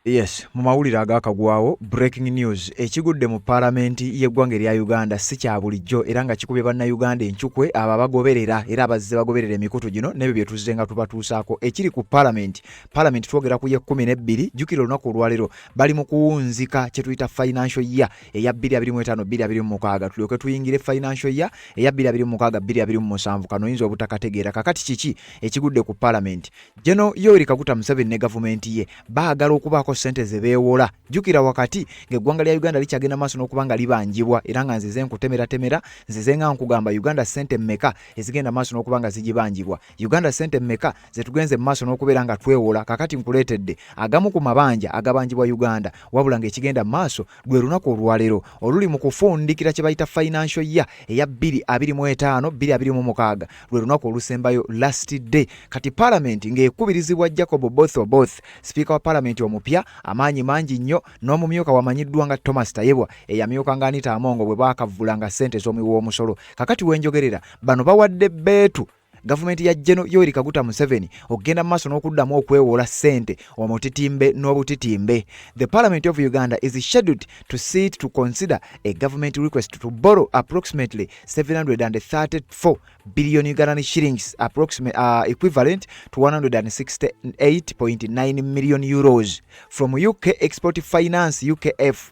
Yes, mu mawulire agakagwawo, breaking news ekigudde mu paalamenti y'eggwanga erya Uganda si kya bulijjo era nga kikubye bannayuganda encukwe, abo abagoberera era abazze bagoberera emikutu gino n'ebyo bye tuzze nga tubatuusaako. Ekiri ku paalamenti, paalamenti twogera ku y'e12. Jjukira olunaku olwaleero bali mu kuwunzika kye tuyita financial year eya 2025 2026, tulyoke tuyingire financial year eya 2026 2027. Kano oyinza obutakategeera. Kakati kiki ekigudde ku paalamenti? General Yoweri Kaguta Museveni ne gavumenti ye baagala okubaako ssente ze beewola. Jjukira wakati ng'eggwanga lya Uganda likyagenda maaso n'okuba nga libanjibwa, era nga nzize nkutemeratemera, nzize nga nkugamba Uganda ssente mmeka ezigenda maaso n'okuba nga zigibanjibwa, Uganda ssente mmeka ze tugenze mu maaso n'okubeera nga twewola. Kakati nkuleetedde agamu ku mabanja agabanjibwa Uganda, wabula ng'ekigenda mu maaso lwe lunaku olwaleero oluli mu kufundikira kye bayita financial year eya 2025 2026, lwe lunaku olusembayo, last day. Kati paalamenti ng'ekubirizibwa Jacob Oboth Oboth, sipiika wa paalamenti omupya, amaanyi mangi nnyo, n'omumyuka wamanyiddwa nga Thomas Tayebwa, eyamyuka nga Anita Amongo bwe baakavvulanga ssente z'omuwi w'omusolo. Kakati wenjogerera, bano bawadde beetu gavumenti ya General Yoweri Kaguta Museveni okugenda mu maaso n'okuddamu okwewola ssente omutitimbe n'obutitimbe. The Parliament of Uganda is scheduled to sit to consider a government request to borrow approximately 734 billion Ugandan shillings, approximate equivalent to 168.9 million euros, from UK Export Finance, UKF,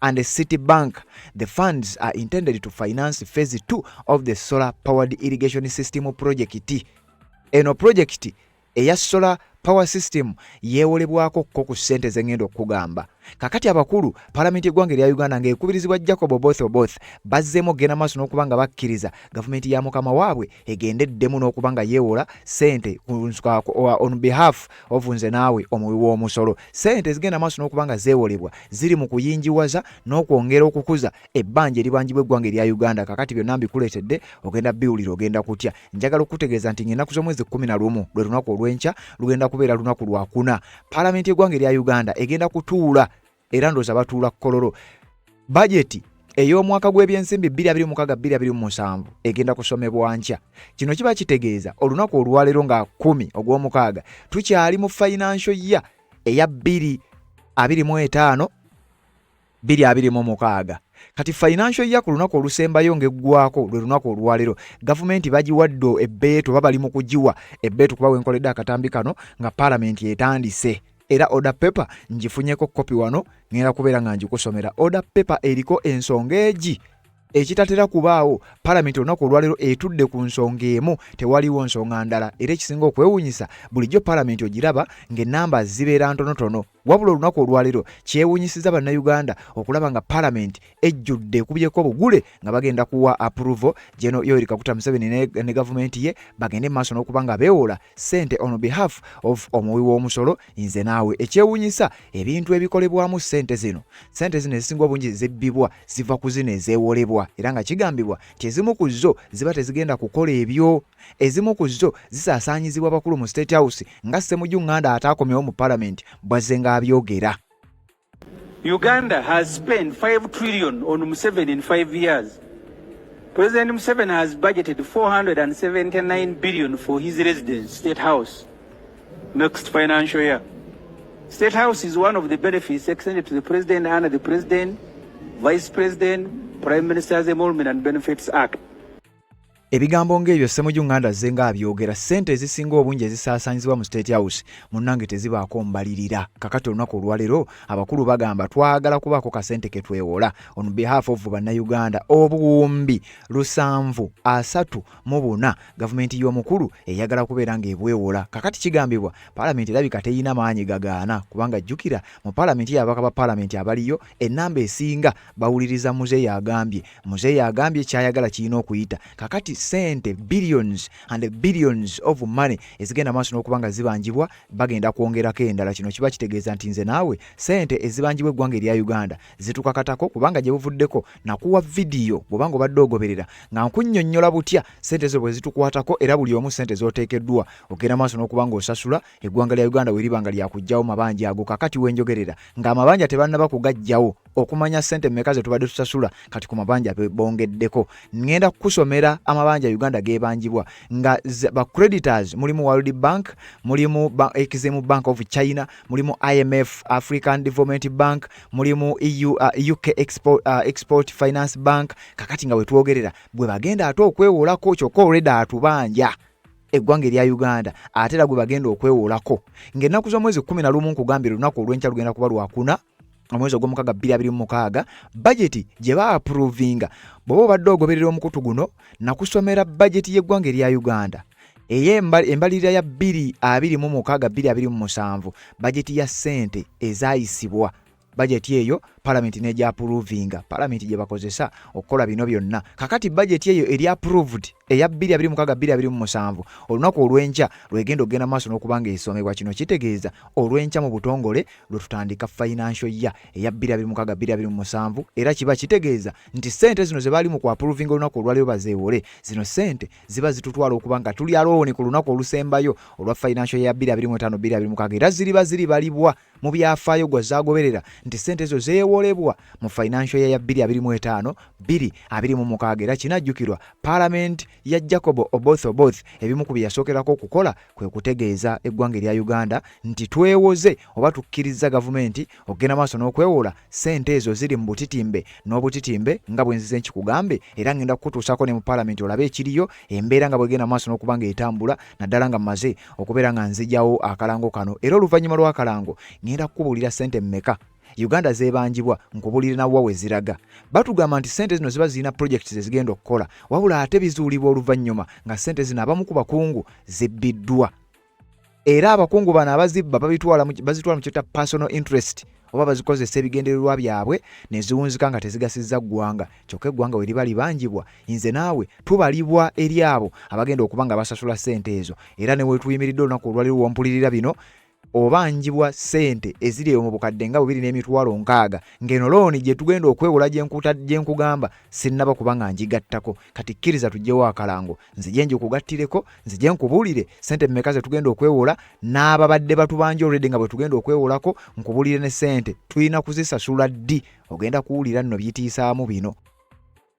and Citibank. The funds are intended to finance phase 2 of the solar powered irrigation system project. Eno project eya solar power system yeewolebwako kko ku ssente zengenda okukugamba. Kakati abakulu, paalamenti y'eggwanga erya Uganda ng'ekubirizibwa Jacob Oboth Oboth, bazzeemu okugenda maaso n'okuba nga bakkiriza gavumenti ya mukama waabwe egende eddemu n'okuba nga yeewola ssente on behalf of nze naawe omuwi w'omusolo. Ssente ezigenda maaso n'okuba nga zeewolebwa ziri mu kuyinjiwaza n'okwongera okukuza ebbanja eribanjibwa eggwanga erya Uganda. Kakati byonna mbikuleetedde, ogenda biwulira, ogenda kutya. Njagala okukutegeeza nti ng'ennaku z'omwezi 11, lwe lunaku olw'enkya, lugenda kubeera lunaku lwakuna, paalamenti y'eggwanga erya Uganda egenda kutuula, era ndowooza batuula Kololo. Bajeti ey'omwaka gw'ebyensimbi 2026 2027 egenda kusomebwa nkya. Kino kiba kitegeeza olunaku olwaleero nga 10 ogw'omukaaga tukyali mu financial year eya 2025 2026. Kati financial year ku lunaku olusembayo ng'eggwako lwe lunaku olwaleero, gavumenti bagiwadde ebbeetu oba bali mu kugiwa ebbeetu, kuba wenkoledde akatambi kano nga paalamenti etandise, era order paper ngifunyeko kopi wano, ngenda kubeera nga ngikusomera. Order paper eriko ensonga egi ekitatera kubaawo. Paalamenti olunaku olwaleero etudde ku nsonga emu, tewaliwo nsonga ndala. Era ekisinga okwewuunyisa, bulijjo paalamenti ogiraba ng'ennamba zibeera ntonotono, wabula olunaku olwaleero kyewuunyisiza Bannayuganda okulaba nga paalamenti ejjudde, ekubyeko obugule nga bagenda kuwa approval General Yoweri Kaguta Museveni ne gavumenti ye bagende maaso n'okuba nga beewola ssente on behalf of omuwi w'omusolo, nze naawe. Ekyewuunyisa, ebintu ebikolebwamu ssente zino, ssente zino ezisinga obungi zibbibwa, ziva ku zino ezeewolebwa, era nga kigambibwa nti ezimu ku zo ziba tezigenda kukola ebyo. Ezimu ku zo zisaasaanyizibwa bakulu mu State House, nga Ssemujju Nganda ataakomyewo mu paalamenti bwazze ng'abyogera. Uganda has spent 5 trillion on Museveni in 5 years. President Museveni has budgeted 479 billion for his residence, State House, next financial year. State House is one of the benefits extended to the President under the President, Vice President, Prime Minister's Emolument and Benefits Act. Ebigambo ng'ebyo Ssemujju Nganda azze ng'abyogera. Ssente ezisinga obungi ezisaasaanyizibwa mu State House, munnange, tezibaako mbalirira. Kakati olunaku olwaleero abakulu bagamba twagala kubaako kasente ke twewola on behalf of Bannayuganda 734,000. Gavumenti y'omukulu eyagala kubeera ng'ebwewola. Kakati kigambibwa paalamenti erabika teyina maanyi gagaana, kubanga jjukira mu paalamenti y'ababaka ba paalamenti abaliyo ennamba esinga bawuliriza muzeeyi agambye. Muzeeyi agambye kyayagala kirina okuyita. Kakati sente, billions and billions of money ezigenda maaso n'okuba nga zibanjibwa, bagenda kwongerako endala. Kino kiba kitegeeza nti nze naawe sente ezibanjibwa eggwanga erya Uganda zitukakatako, kubanga gye buvuddeko nakuwa vidiyo, bw'obanga obadde ogoberera, nga nkunnyonnyola butya sente zo bwe zitukwatako, era buli omu sente z'oteekeddwa ogenda maaso n'okuba ng'osasula eggwanga lya Uganda we liba nga lyakuggyawo mabanja ago. Kakati wenjogerera ng'amabanja tebannaba kugaggyawo. Okumanya ssente mmeka ze tubadde tusasula kati ku mabanja bongeddeko. Ŋŋenda kukusomera amabanja Uganda geebanjibwa nga ba creditors mulimu World Bank, mulimu Exim Bank of China, mulimu IMF, African Development Bank, mulimu EU, UK Export Finance Bank. Kakati nga wetwogerera bwe bagenda ate okwewolako, kyokka already atubanja eggwanga erya Uganda, ate era gwe bagenda okwewolako ng'ennaku z'omwezi 11. Nkugambye, olunaku olw'enkya lugenda kuba lwakuna, omwezi ogw'omukaaga 2026, bajeti gye baapprovinga. Bw'oba obadde ogoberera omukutu guno, nakusomera bajeti y'eggwanga erya Uganda ey'embalirira ya 2026 2027, bajeti ya ssente ezaayisibwa. Bajeti eyo palamenti n'egyapprovinga, palamenti gye bakozesa okukola bino byonna. Kakati bajeti eyo eri approved eya 2026 2027, olunaku olw'enkya lwegenda okugenda maaso n'okuba nga esomebwa. Kino kitegeeza olw'enkya mu butongole lwe tutandika financial year eya 2026 2027, era kiba kitegeeza nti ssente zino ze baali mu kuapprovinga olunaku olwaleero bazeewole, zino ssente ziba zitutwala okuba nga tulya looni ku lunaku olusembayo olwa financial year 2025 2026, era ziriba ziribalibwa mu byafaayo gwe zaagoberera nti ssente ezo zeewolebwa mu financial year ya 2025 2026. Era kinajjukirwa, paalamenti ya Jacob Oboth Oboth ebimu ku bye yasookerako okukola kwe kutegeeza eggwanga erya Uganda nti twewoze oba tukkiriza gavumenti okugenda maaso n'okwewola. Ssente ezo ziri mu butitimbe n'obutitimbe nga bwe nzize nkikugambe, era ngenda kukutuusako ne mu paalamenti olabe ekiriyo, embeera nga bwegenda maaso n'okuba nga etambula, naddala nga mmaze okubeera nga nzijawo akalango kano. Era oluvannyuma lw'akalango ngenda kukubuulira ssente mmeka Uganda zeebanjibwa, nkubulire nawa we ziraga. Batugamba nti ssente zino ziba zirina projects ezigenda okukola, wabula ate bizuulibwa oluvannyuma nga ssente zino abamu ku bakungu zibbiddwa, era abakungu bano abazibba babitwala bazitwala mu kyeta personal interest oba bazikozesa ebigendererwa byabwe ne ziwunzika nga tezigasizza ggwanga. Kyokka eggwanga we liba libanjibwa, nze naawe tubalibwa eri abo abagenda okuba nga basasula ssente ezo. Era ne wetuyimiridde olunaku olwaliro wompulirira bino, obanjibwa ssente eziri eyo mu bukadde nga 2,060,000, ng'eno looni gye tugenda okwewola gye nkugamba sinnaba kuba nga ngigattako. Kati kkiriza tuggyewo akalango, nzije njikugattireko, nzije nkubuulire ssente mmeka ze tugenda okwewola n'ababadde batubanja already nga bwe tugenda okwewolako, nkubuulire ne ssente tulina kuzisasula ddi. Ogenda kuwulira nno byitiisaamu bino.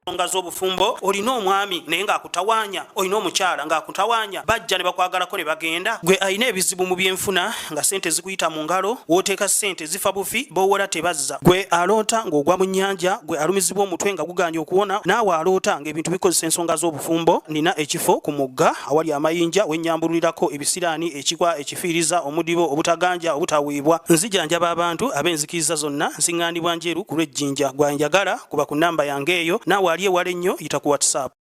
Ensonga z'obufumbo, olina omwami naye ng'akutawaanya, olina omukyala ng'akutawaanya, bajja ne bakwagalako ne bagenda. Gwe alina ebizibu mu byenfuna nga ssente zikuyita mu ngalo, w'oteeka ssente zifa bufi, b'owola tebazza. Gwe aloota ng'ogwa mu nnyanja, gwe alumizibwa omutwe nga gugaanye okuwona, naawe aloota ng'ebintu bikozesa ensonga z'obufumbo, nina ekifo ku mugga awali amayinja wennyambululirako ebisiraani, ekikwa, ekifiiriza, omudibo, obutaganja, obutaweebwa. Nzijanjaba abantu ab'enzikiriza zonna, nsiŋŋaanibwa Njeru ku lw'Ejjinja. Gwe anjagala kuba ku nnamba yange eyo, naawe ali ewala ennyo yita ku WhatsApp.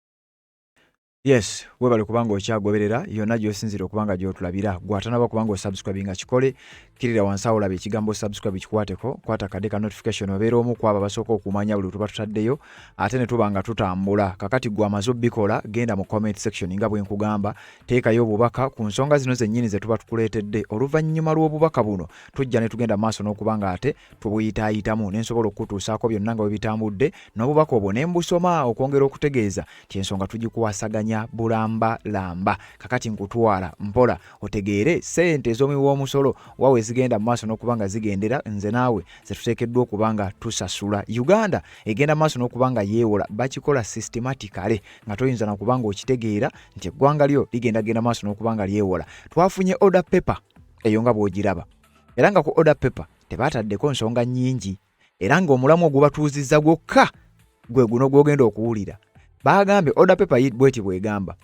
Yes, webale kubanga okyagoberera yonna gy'osinzira okuba nga gy'otulabira. Gwe atanaba kubanga osubscribinga, kikole. Kkirira wansi awo olaba ekigambo subscribe, kikwateko, kwata kade ka notification, obeera omu ku abo abasooka okumanya buli tuba tutaddeyo ate ne tuba nga tutambula. Kakati gwe amaze obbikola, genda mu comment section nga bwe nkugamba, teekayo obubaka ku nsonga zino zennyini ze tuba tukuleetedde. Oluvannyuma lw'obubaka buno tujja ne tugenda maaso n'okuba nga ate tubuyitaayitamu, ne nsobola okukutuusaako byonna nga bwe bitambudde, n'obubaka obwo ne mbusoma okwongera okutegeeza nti ensonga tugikwasaganya bulamba lamba. Kakati nkutwala mpola otegeere ssente ez'omuwi w'omusolo wawe zigenda mu maaso n'okuba nga zigendera, nze naawe zetuteekeddwa okuba nga tusasula. Uganda egenda mu maaso n'okuba nga yeewola, bakikola systematically nga toyinza na kuba nga okitegeera nti eggwanga lyo ligenda genda maaso n'okuba nga lyewola. Twafunye order paper eyo nga bw'ogiraba, era nga ku order paper tebaataddeko nsonga nnyingi, era ng'omulamu ogubatuuzizza gwokka gwe guno gw'ogenda okuwulira. Baagambye order paper bweti bw'egamba: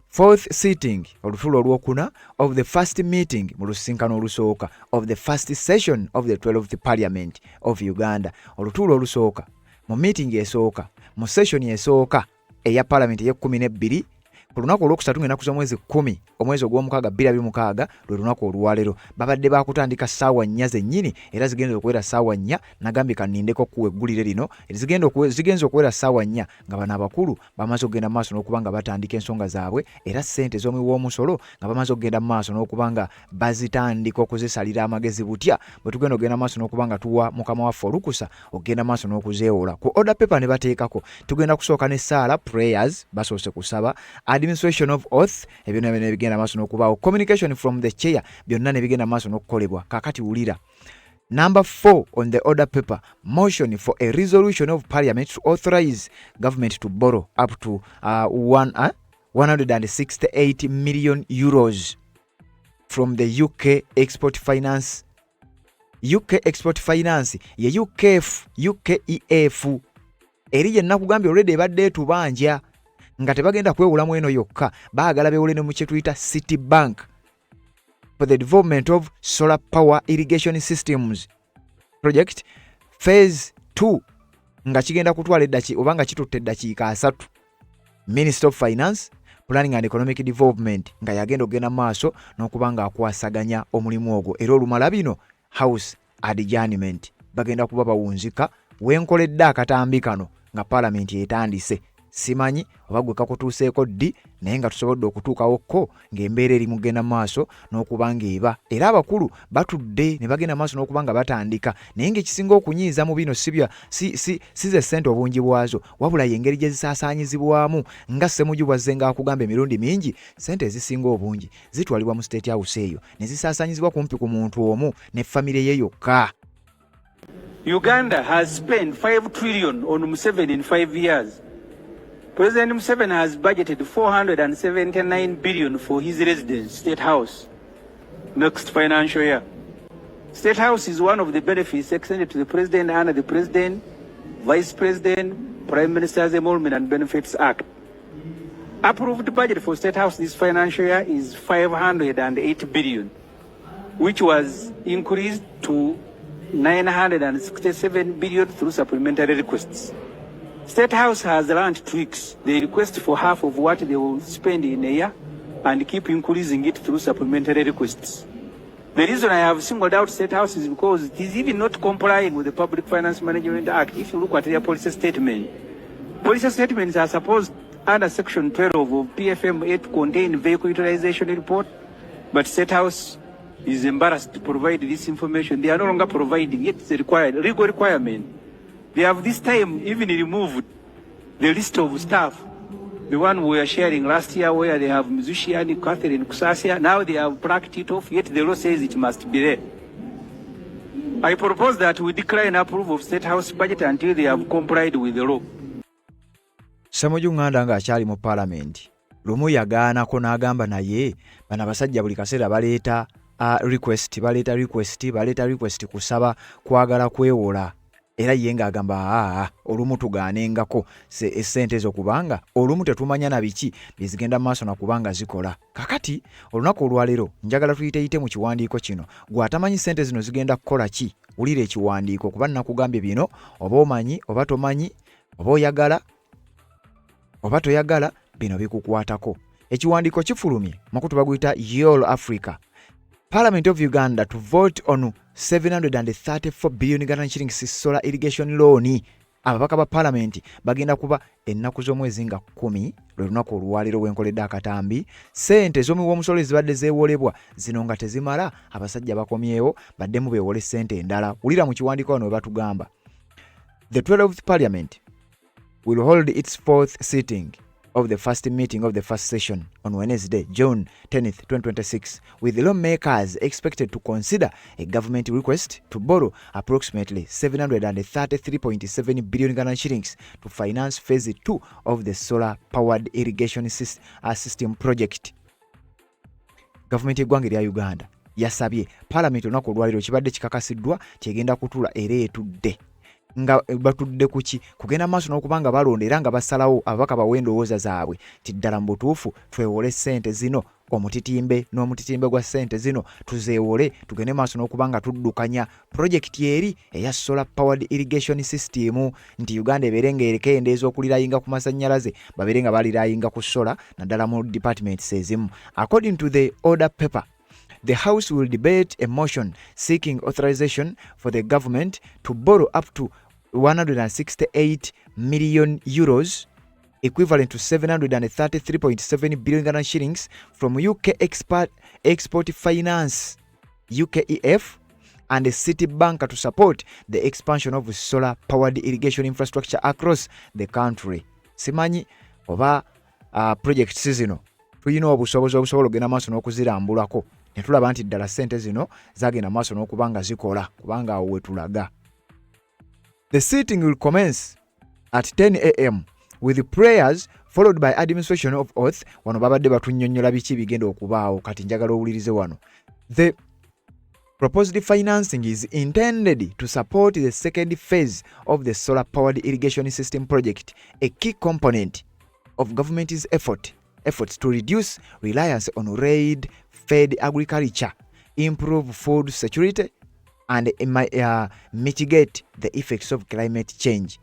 fourth sitting, olutuula olwokuna, of the first meeting, mu lusisinkano olusooka, of the first session of the 12th Parliament of Uganda. Olutuula olusooka mu meeting esooka mu session esooka eya parliament ey'e12, ku lunaku olwokusatu ng'ennaku z'omwezi 10 omwezi ogw'omukaaga 2026, lwe lunaku olwaleero. Babadde bakutandika ssaawa 4 zennyini, era zigenza okuwera ssaawa 4. Nagambye kanindeko kuwa eggulire lino. Zigenza okuwera ssaawa 4 nga bano abakulu bamaze okugenda mu maaso n'okuba nga batandika ensonga zaabwe, era ssente z'omuwi w'omusolo nga bamaze okugenda mu maaso n'okuba nga bazitandika okuzisalira amagezi butya bwe tugenda okugenda mu maaso n'okuba nga tuwa mukama waffe olukusa okugenda maaso n'okuzeewola. Ku order paper ne bateekako tugenda kusooka ne saala, prayers, basoose kusaba, administration of oath, ebyo byonna nebigenda maaso n'okubaawo, communication from the chair, byonna ne bigenda maaso n'okukolebwa. Kaakati wulira. Number 4 on the order paper, motion for a resolution of parliament to authorize government to borrow up to 168 million euros from the UK Export Finance. UK Export Finance ye UKF, UKEF eri gye nakugambye already ebadde etubanja nga tebagenda kwewolamu eno yokka, baagala bewole ne mu kye tuyita City Bank for the development of solar power irrigation systems project phase 2, nga kigenda kutwala eddaki oba nga kitutte eddakiika 30. Minister of Finance, Planning and Economic Development nga yagenda okugenda mu maaso n'okuba nga akwasaganya omulimu ogwo. Era olumala bino, house adjournment, bagenda kuba bawunzika. Wenkoledde akatambi kano nga paalamenti etandise, simanyi oba gwe kakutuuseeko ddi, naye nga tusobodde okutuukawokko ng'embeera eri mugenda maaso n'okuba ng'eba era abakulu batudde ne bagenda maaso n'okuba nga batandika. Naye ng'ekisinga okunyiiza mu bino si si ze ssente obungi bwazo, wabula y'engeri gye zisaasaanyizibwamu. Nga Ssemuju bwazze ng'akugamba emirundi mingi, ssente ezisinga obungi zitwalibwa mu State House eyo ne zisaasaanyizibwa kumpi ku muntu omu ne famire ye yokka. Uganda has spent 5 trillion on Museveni in 5 years. President Museveni has budgeted 479 billion for his residence, State House, next financial year. State House is one of the benefits extended to the President under the President, Vice President, Prime Minister's Emolument and Benefits Act. Approved budget for State House this financial year is 508 billion, which was increased to 967 billion through supplementary requests. State House has learned tricks. They request for half of what they will spend in a year and keep increasing it through supplementary requests. The reason I have singled out State House is because it is even not complying with the Public Finance Management Act. If you look at their policy statement, policy statements are supposed under Section 12 of PFMA to contain vehicle utilization report, but State House is embarrassed to provide this information. They are no longer providing it. It's a required legal requirement. They have this time even removed the list of staff, the one we were sharing last year where they have musician Catherine Kusasia. Now they have plucked it off, yet the law says it must be there. I propose that we decline approval of State House budget until they have complied with the law. Ssemuju Nganda ng'akyali mu paalamenti lumu yagaanako n'agamba, naye bano abasajja buli kaseera baleeta request, baleeta request, baleeta request kusaba kwagala kwewola. Era ye ng'agamba, aa, olumu tugaanengako essente ezo kubanga olumu tetumanya na biki byezigenda mu maaso na kubanga zikola. Kakati olunaku olwaleero njagala tuyiteyite mu kiwandiiko kino. Gwe atamanyi ssente zino zigenda kukola ki, wulira ekiwandiiko, kuba nakugambye bino oba omanyi oba tomanyi, oba oyagala oba toyagala, bino bikukwatako. Ekiwandiiko kifulumye mukutu baguyita Yol Africa. Parliament of Uganda to vote on 734 billion Uganda shillings solar irrigation loan. Ababaka ba Parliament bagenda kuba ennaku z'omwezi nga 10, lwe lunaku olwaleero wenkoledde akatambi. Ssente ez'omuwi w'omusolo ezibadde zeewolebwa zino nga tezimala, abasajja bakomyewo baddemu beewole ssente endala. Wulira mu kiwandiiko wano we batugamba, the 12th Parliament will hold its fourth sitting of the first meeting of the first session on Wednesday, June 10th, 2026, with lawmakers expected to consider a government request to borrow approximately 733.7 billion Uganda shillings to finance phase 2 of the solar powered irrigation system project. Gavumenti y'eggwanga erya Uganda yasabye paalamenti olunaku olwaleero. Kibadde kikakasiddwa kyegenda kutuula era etudde. Nga batudde kuki? Kugenda maaso n'okuba nga balonda era nga basalawo, ababaka bawe endowooza zaabwe ti ddala mu butuufu twewole ssente zino, omutitimbe n'omutitimbe gwa ssente zino tuzeewole, tugende maaso n'okuba nga tuddukanya pulojekiti eri eya solar powered irrigation system, nti Uganda ebeere ng'ekendeeza okurelyinga ku masannyalaze, babeere nga barelyinga ku solar, naddala mu departments ezimu. According to the order paper, the House will debate a motion seeking authorization for the government to borrow up to 168 million euros, equivalent to 733.7 billion Uganda shillings, from UK Export Finance, UKEF, and the Citibank to support the expansion of solar powered irrigation infrastructure across the country. Simanyi oba projects zino tulina obusobozi obusobola okugenda maaso n'okuzirambulako ne Ne tulaba nti ddala ssente zino zagenda maaso n'okuba nga zikola, kubanga awo we tulaga. The sitting will commence at 10 a.m. with prayers, followed by administration of oath. Wano babadde batunnyonnyola biki bigenda okubaawo. Kati njagala owulirize wano. The proposed financing is intended to support the second phase of the solar powered irrigation system project, a key component of government's efforts to reduce reliance on rain fed agriculture, improve food security and mitigate the effects of climate change.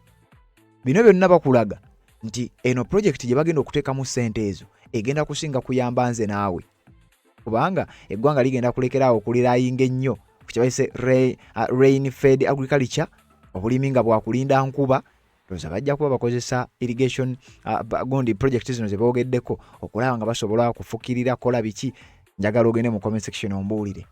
Bino byonna bakulaga nti eno project gye bagenda okuteekamu ssente ezo egenda kusinga kuyamba nze naawe, kubanga eggwanga ligenda kulekeraawo okurelyinga ennyo ku kye bayise rain fed agriculture, obulimi nga bwakulinda nkuba. Ndowooza bajja kuba bakozesa irrigation gundi project zino ze boogeddeko okulaba nga basobola okufukirira, kola biki. Njagala ogende mu comment section ombuulire.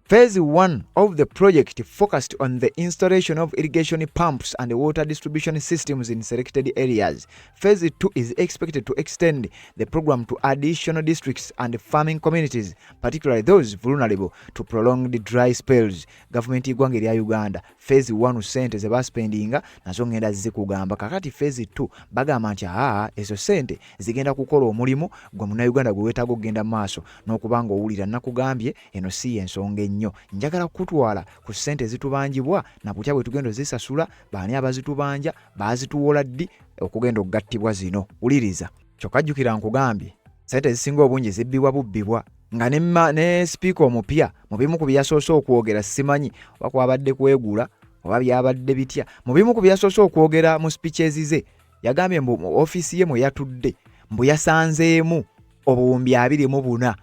Phase 1 of the project focused on the installation of irrigation pumps and water distribution systems in selected areas. Phase 2 is expected to extend the program to additional districts and farming communities, particularly those vulnerable to prolonged dry spells. Gavumenti y'eggwanga erya Uganda, phase 1 ssente ze baspendinga nazo ngenda zikugamba. Kakati phase 2 bagamba nti aa, ezo ssente zigenda kukola omulimu gwe munnayuganda gwe weetaaga okugenda mu maaso n'okuba nga owulira. Nakugambye eno si y'ensonga ennyo. Njagala kukutwala ku ssente ezitubanjibwa na butya bwe tugenda ozisasula, baani abazitubanja, baazituwola ddi okugenda okugattibwa zino. Wuliriza, kyokka jjukira nkugambye ssente ezisinga obungi zibbibwa bubbibwa, nga ne sipiika omupya mu bimu ku bye yasoose okwogera, simanyi oba kwabadde kwegula oba byabadde bitya, mu bimu ku bye yasoose okwogera mu speeches ze yagambye mbu mu ofiisi ye mwe yatudde mbu yasanzeemu obuwumbi 24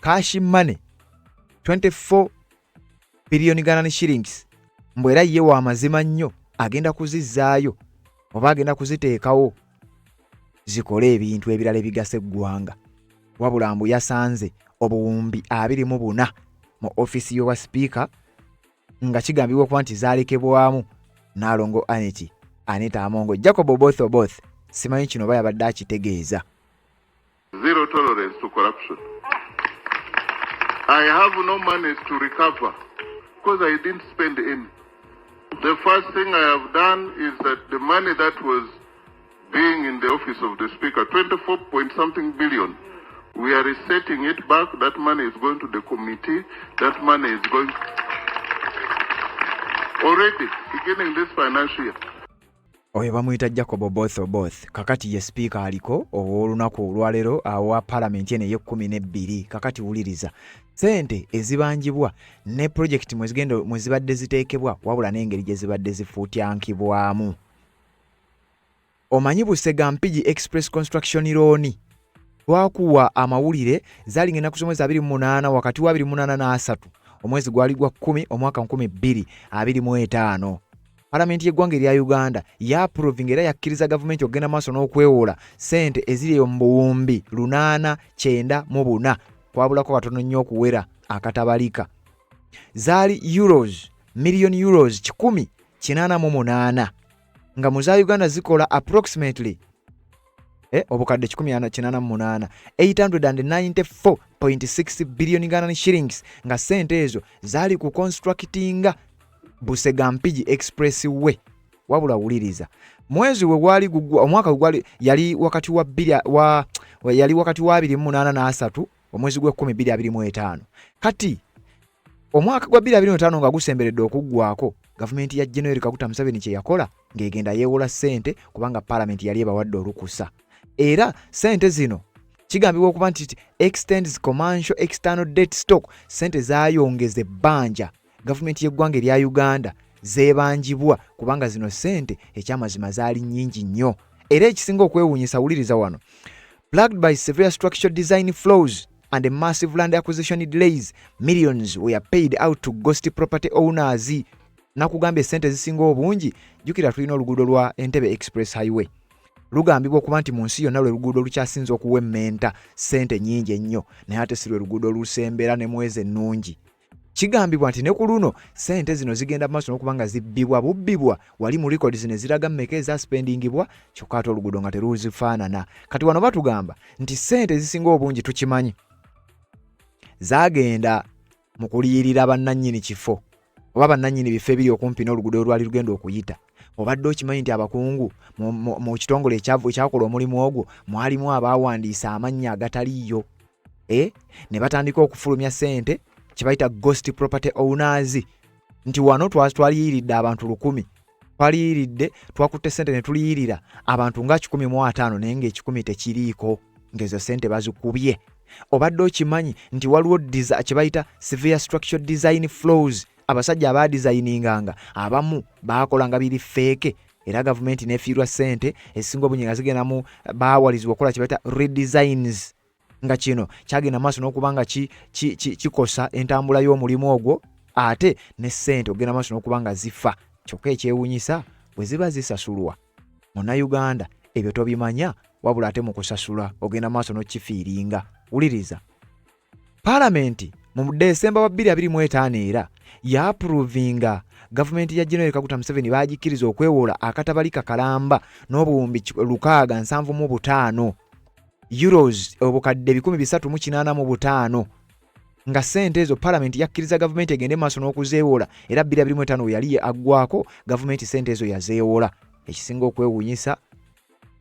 cash money, 24 billion Uganda shillings, mbu era ye wa mazima nnyo agenda kuzizzaayo oba agenda kuziteekawo zikole ebintu ebirala ebigasa eggwanga. Wabula mbu yasanze obuwumbi 24 mu ofiisi y'owa sipiika, nga kigambibwa okuba nti zaalekebwamu Naalongo Annet Anita Among. Jacob Oboth Oboth, simanyi kino oba yabadde akitegeeza. Zero tolerance to corruption. I have no money to recover because I didn't spend any. The first thing I have done is that the money that was being in the office of the speaker, 24 point something billion, we are resetting it back. That money is going to the committee. That money is going already beginning this financial year. Oyo bamuyita Jacob Oboth Oboth. Kakati ye sipiika aliko ow'olunaku olwaleero awa palamenti eno ey'e12. Kakati wuliriza, sente ezibanjibwa ne pulojekiti mwezigenda mwe zibadde ziteekebwa, wabula n'engeri gye zibadde zifuutyankibwamu. Omanyi Busega Mpigi Express Construction loan twakuwa amawulire, zaali ennaku z'omwezi 28, wakati wa 28 na 30, omwezi gwali gwa 10, omwaka 2025. Palamenti y'eggwanga erya Uganda yaapprovinga era yakkiriza gavumenti okugenda maaso n'okwewola ssente eziri eyo mu buwumbi 894, kwabulako katono nnyo okuwera akatabalika. Zaali euros, million euros 188, nga mu za Uganda zikola approximately obukadde 188, 894.6 billion Ugandan shillings, nga ssente ezo zaali ku constructinga Busega Mpigi Express way. Wabula wuliriza, mwezi we gwali gugwa, omwaka gwe gwali yali wakati wa bbiri wa yali wakati wa 28 na 30, omwezi gw'ekumi 2025. Kati omwaka gwa 2025 nga gusemberedde okuggwako, gavumenti ya General Kaguta Museveni kye yakola ng'egenda yeewola ssente, kubanga palamenti yali ebawadde olukusa. Era ssente zino kigambibwa okuba nti extends commercial external debt stock, ssente zaayongeza ebbanja gavumenti y'eggwanga erya Uganda zeebanjibwa, kubanga zino ssente ekyamazima zaali nnyingi nnyo. Era ekisinga okwewuunyisa, wuliriza wano: plagued by severe structural design flaws and a massive land acquisition delays, millions were paid out to ghost property owners. Nakugambye essente ezisinga obungi, jjukira tulina oluguudo lwa Entebbe Express Highway, lugambibwa okuba nti mu nsi yonna lwe luguudo olukyasinze okuwemmenta ssente nnyingi ennyo, naye ate si lwe luguudo olusembera ne mwezi ennungi. Kigambibwa nti ne ku luno ssente zino zigenda maaso n'okuba nga zibbibwa bubbibwa wali mu records ne ziraga mmeka ezaspendingibwa, kyokka ate oluguudo nga teruzifaanana. Kati wano batugamba nti ssente ezisinga obungi, tukimanyi. zaagenda mu kuliyirira bannannyini kifo oba bannannyini bifo ebiri okumpi n'oluguudo olwali lugenda okuyita. Obadde okimanyi nti abakungu mu kitongole ekyakola omulimu ogwo mwalimu abaawandiisa amannya agataliiyo, eh? Ne batandika okufulumya ssente kye bayita ghost property owners, nti wano twaliyiridde abantu 1000, twaliyiridde, twakutte ssente ne tuliyirira abantu nga 150, naye ng'ekikumi tekiriiko, ng'ezo ssente bazikubye. Obadde okimanyi nti waliwo kye bayita severe structural design flaws? Abasajja abaadizayininganga abamu baakolanga biri fake, era gavumenti nefiirwa ssente ezisinga obungi nga zigenda mu baawalizibwa okukola kye bayita redesigns, nga kino kyagenda maaso n'okuba nga kikosa entambula y'omulimu ogwo, ate ne ssente okugenda maaso n'okuba nga zifa. Kyokka ekyewuunyisa, bwe ziba zisasulwa, Munnayuganda ebyo tobimanya, wabula ate mu kusasula ogenda maaso n'okifiiringa. Wuliriza, Paalamenti mu Desemba wa 2025 era yaapuruvinga gavumenti ya General Kaguta Museveni, baagikkiriza okwewola akatabalika kalamba n'obuwumbi 675 euros, obukadde 385, nga ssente ezo Paalamenti yakkiriza gavumenti egende maaso n'okuzeewola. Era 2025 we yali aggwako, gavumenti ssente ezo yazeewola. Ekisinga okwewuunyisa,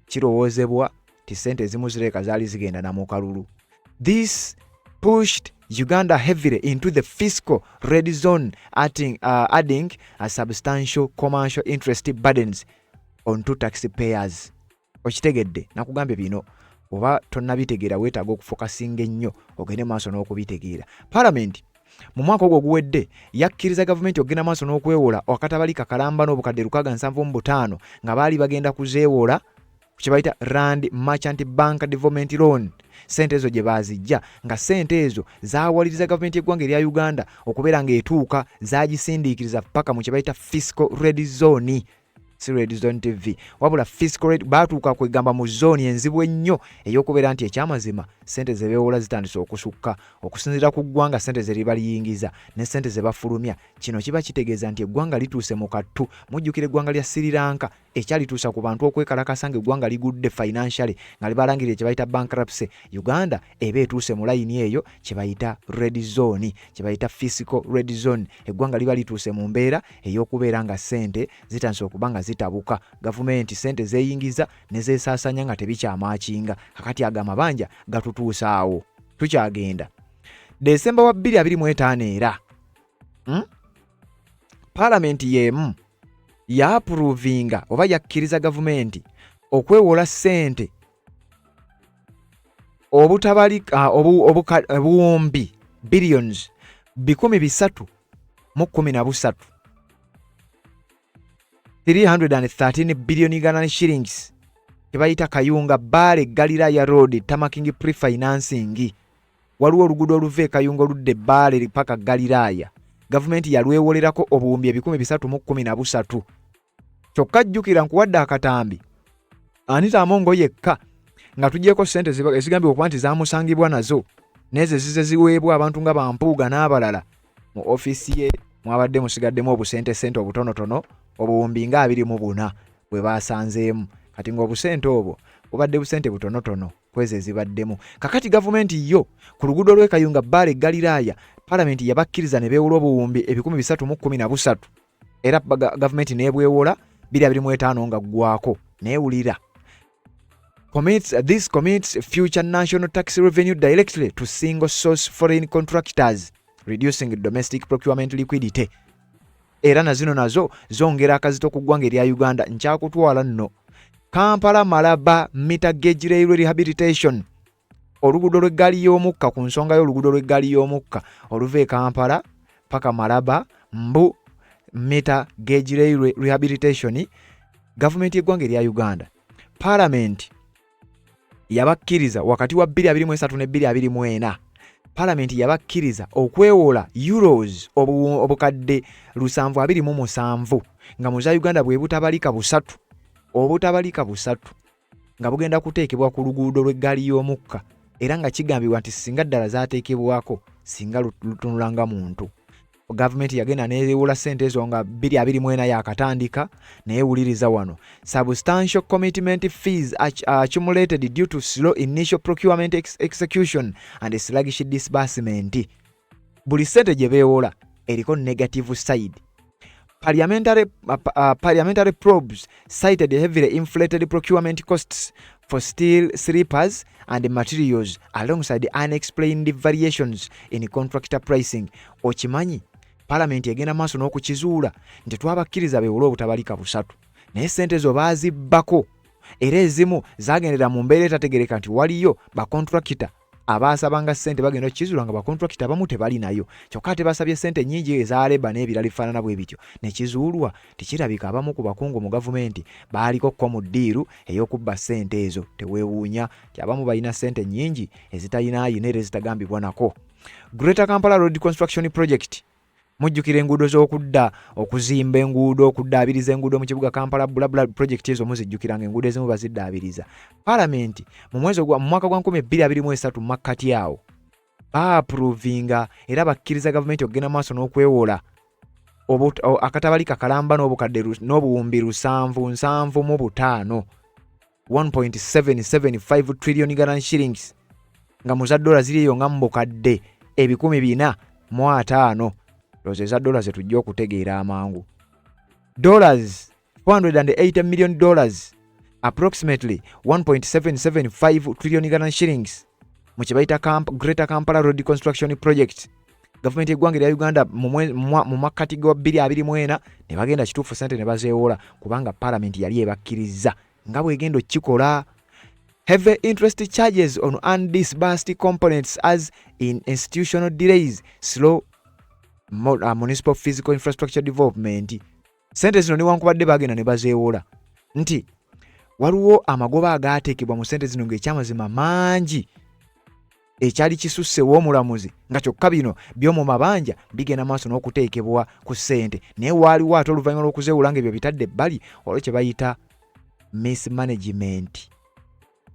kirowoozebwa ti ssente ezimu zireeka zaali zigenda na mu kalulu. This pushed Uganda heavily into the fiscal red zone, adding a substantial commercial interest burdens onto taxpayers. Okitegedde? Nakugambye bino oba tonnabitegeera, weetaaga okufokasinga ennyo ogende maaso n'okubitegeera. Paalamenti mu mwaka ogwo oguwedde yakkiriza gavumenti okugenda maaso n'okwewola akatabalika kalamba n'obukadde 675, nga baali bagenda kuzeewola kye bayita Rand Merchant Bank Development Loan. Sente ezo gye baazijja, nga sente ezo zaawaliriza gavumenti y'eggwanga erya Uganda okubeera ng'etuuka, zaagisindiikiriza paka mu kye bayita fiscal red zone, si Red Zone TV, wabula fiscal red. Baatuuka kwegamba mu zooni enzibu ennyo ey'okubeera nti ekyamazima sente ze beewola zitandise okusukka okusinziira ku ggwanga sente ze liba liyingiza ne sente ze bafulumya. Kino kiba kitegeeza nti eggwanga lituuse mu kattu. Mujjukira eggwanga lya Sri Lanka ekyalituusa ku bantu okwekalakasa ng'eggwanga ligudde financially, nga libalangirire kye bayita bankruptcy. Uganda eba etuuse mu layini eyo kye bayita red zone, kye bayita fiscal red zone. Eggwanga liba lituuse mu mbeera ey'okubeera nga ssente zitandise okuba nga zitabuka, gavumenti ssente zeeyingiza ne zeesaasanya nga tebikyamaakinga. Kakati ago amabanja gatutuusa awo. Tukyagenda. Desemba wa 2025 era, Paalamenti y'emu yaapuruvinga oba yakkiriza gavumenti okwewola ssente obutabalika obuwumbi billions 313, 313 billion Ugandan shillings, kyebayita Kayunga Bbaale Galilaya Road tarmacking prefinancing. Waliwo oluguudo oluva e Kayunga oludda Ebbaale paka Galiraaya, gavumenti yalwewolerako obuwumbi 313. Kyokka jjukira nkuwadde akatambi, Anita Amongo yekka nga tugyeko ssente ezigambibwa okuba nti zamusangibwa nazo n'ezo ezize ziweebwa abantu nga bampuuga n'abalala, mu ofiisi ye mwabadde musigaddemu obusente sente obutonotono, obuwumbi nga 24 bwe baasanzeemu. Kati ng'obusente obwo bubadde busente butonotono kwezo ezibaddemu. Kakati gavumenti yo ku luguudo lw'e Kayunga Bbaale Galiraaya, Palamenti yabakkiriza ne beewola obuwumbi 313, era gavumenti n'ebwewola 2025 nga ggwako. Neewulira this commits future national tax revenue directly to single source foreign contractors, reducing domestic procurement liquidity. Era na zino nazo zongera akazito ku ggwanga erya Uganda. Nkyakutwala nno. Kampala Malaba meter gauge railway rehabilitation, oluguudo lw'eggaali y'omukka. Ku nsonga y'oluguudo lw'eggaali y'omukka oluva e Kampala paka Malaba, mbu meter gauge railway rehabilitation, gavumenti y'eggwanga erya Uganda, Paalamenti yabakkiriza wakati wa 2023 ne 2024, Paalamenti yabakkiriza okwewola euros obukadde 727, nga mu za Uganda bwe butabalika busatu, obutabalika busatu, nga bugenda kuteekebwa ku luguudo lw'eggaali y'omukka. Era nga kigambibwa nti singa ddala zaateekebwako, singa lutunula nga muntu. Gavumenti yagenda neewola ssente ezo nga 2024 yakatandika. Naye wuliriza wano: substantial commitment fees accumulated due to slow initial procurement execution and sluggish disbursement. Buli ssente gye beewola eriko negative side. Parliamentary probes cited heavily inflated procurement costs for steel sleepers and materials alongside unexplained variations in contractor pricing. Okimanyi palamenti egenda maaso n'okukizuula nti twabakkiriza bewole obutabalika busatu, naye sente zo baazibbako, era ezimu zagendera mu mbeera etategereka, nti waliyo bakontrakita abaasabanga ssente, bagenda okukizuula nga bakontrakita abamu tebalinayo, kyokka ate basabye ssente nnyingi eza labour n'ebirala bifaanana bwe bityo. Ne kizuulwa tekirabika abamu ku bakungu mu gavumenti baaliko ko mu ddiiru ey'okubba ssente ezo. Teweewuunya nti abamu balina ssente nnyingi ezitalina ayina era ezitagambibwa nako. Greater Kampala Road Construction Project, mujjukira enguudo z'okudda okuzimba enguudo, okuddaabiriza enguudo mu kibuga Kampala, bulabula project ezo muzijjukira nga enguudo ezimu baziddaabiriza. Palamenti mu mwezi mu mwaka gwa 2023 mu makkati awo baapprovinga era bakkiriza gavumenti okugenda maaso n'okwewola akatabalika kalamba n'obukadde n'obuwumbi 775, 1.775 trillion Ugandan shillings, nga mu za dola ziri eyo nga mu bukadde 450. Ndowooza eza dola zetujja okutegeera amangu. Dollars 480 million dollars, approximately 1.775 trillion Ugandan shillings, mu kye bayita Greater Kampala Road Construction Project. Gavumenti y'eggwanga erya Uganda mu makkati ga 2024 ne bagenda kituufu sente ne bazeewola, kubanga palamenti yali ebakkiriza nga bwegenda okukikola. Heavy interest charges on undisbursed components as in institutional delays slow municipal physical infrastructure development. Sente zino newankubadde bagenda ne bazeewola, nti waliwo amagoba agaateekebwa mu sente zino ng'ekyamazima mangi, ekyali kisusse w'omulamuzi, nga kyokka bino by'omu mabanja bigenda maaso n'okuteekebwa ku ssente. Naye waaliwo ate oluvannyuma lw'okuzeewola nga ebyo bitadde ebbali, olwo kye bayita mismanagement.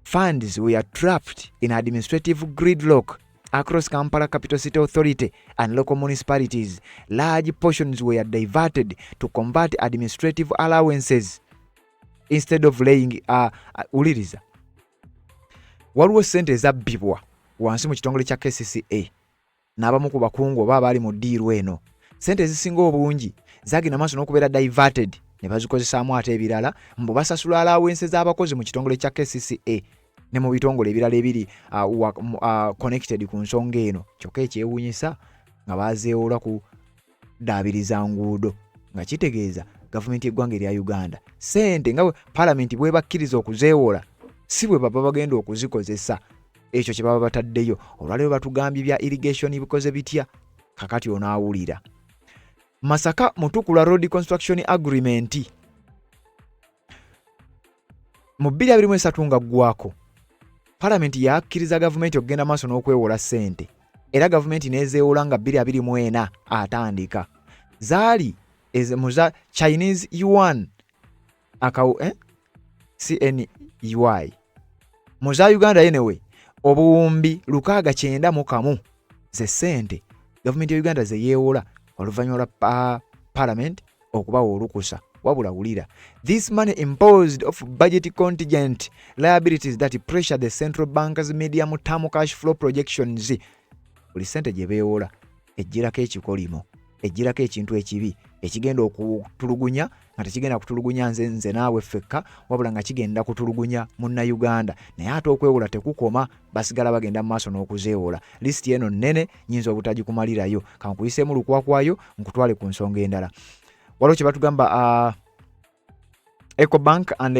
Funds were trapped in administrative gridlock across Kampala Capital City Authority and local municipalities. Large portions were diverted to convert administrative allowances instead of laying wuliriza, waliwo ssente ezabbibwa wansi mu kitongole kya KCCA n'abamu ku bakungu oba abaali mu ddiiru eno. Ssente ezisinga obungi zagenda maaso n'okubeera diverted ne bazikozesaamu ate ebirala, mbu basasula allowance z'abakozi mu kitongole kya KCCA ne mu bitongole ebirala ebiri connected ku nsonga eno. Kyokka ekyewuunyisa nga bazeewola ku ddaabiriza nguudo, nga kitegeeza gavumenti y'eggwanga erya Uganda ssente nga palamenti bwebakkiriza okuzeewola si bwe baba bagenda okuzikozesa ekyo kye baba bataddeyo. Olwaleero batugambye bya irrigation bikoze bitya. Kakati onaawulira Masaka Mutukula Road Construction Agreement mu 2023 nga ggwako, palamenti yakkiriza gavumenti okugenda maaso n'okwewola ssente, era gavumenti n'ezeewola nga 2024 atandika. Zaali mu za Chinese yuan akawu, eh? CNY mu za Uganda. Anyway, obuwumbi 691 ze ssente gavumenti ya Uganda ze yeewola oluvannyuma lwa parliament okubawa olukusa. Wabula wulira: this money imposed off budget contingent liabilities that pressure the central bank's medium term cash flow projections. Buli ssente gye beewola ejjirako ekikolimo, ejjirako ekintu ekibi ekigenda okutulugunya, nga tekigenda kutulugunya nze naawe ffekka, wabula nga kigenda kutulugunya Munnayuganda. Naye ate okwewola tekukoma, basigala bagenda mu maaso n'okuzeewola. Lisiti eno nnene, nyinza obutagikumalirayo. Kankuyiseemu lukwakwayo nkutwale ku nsonga endala. Waliwo kye batugamba Ecobank and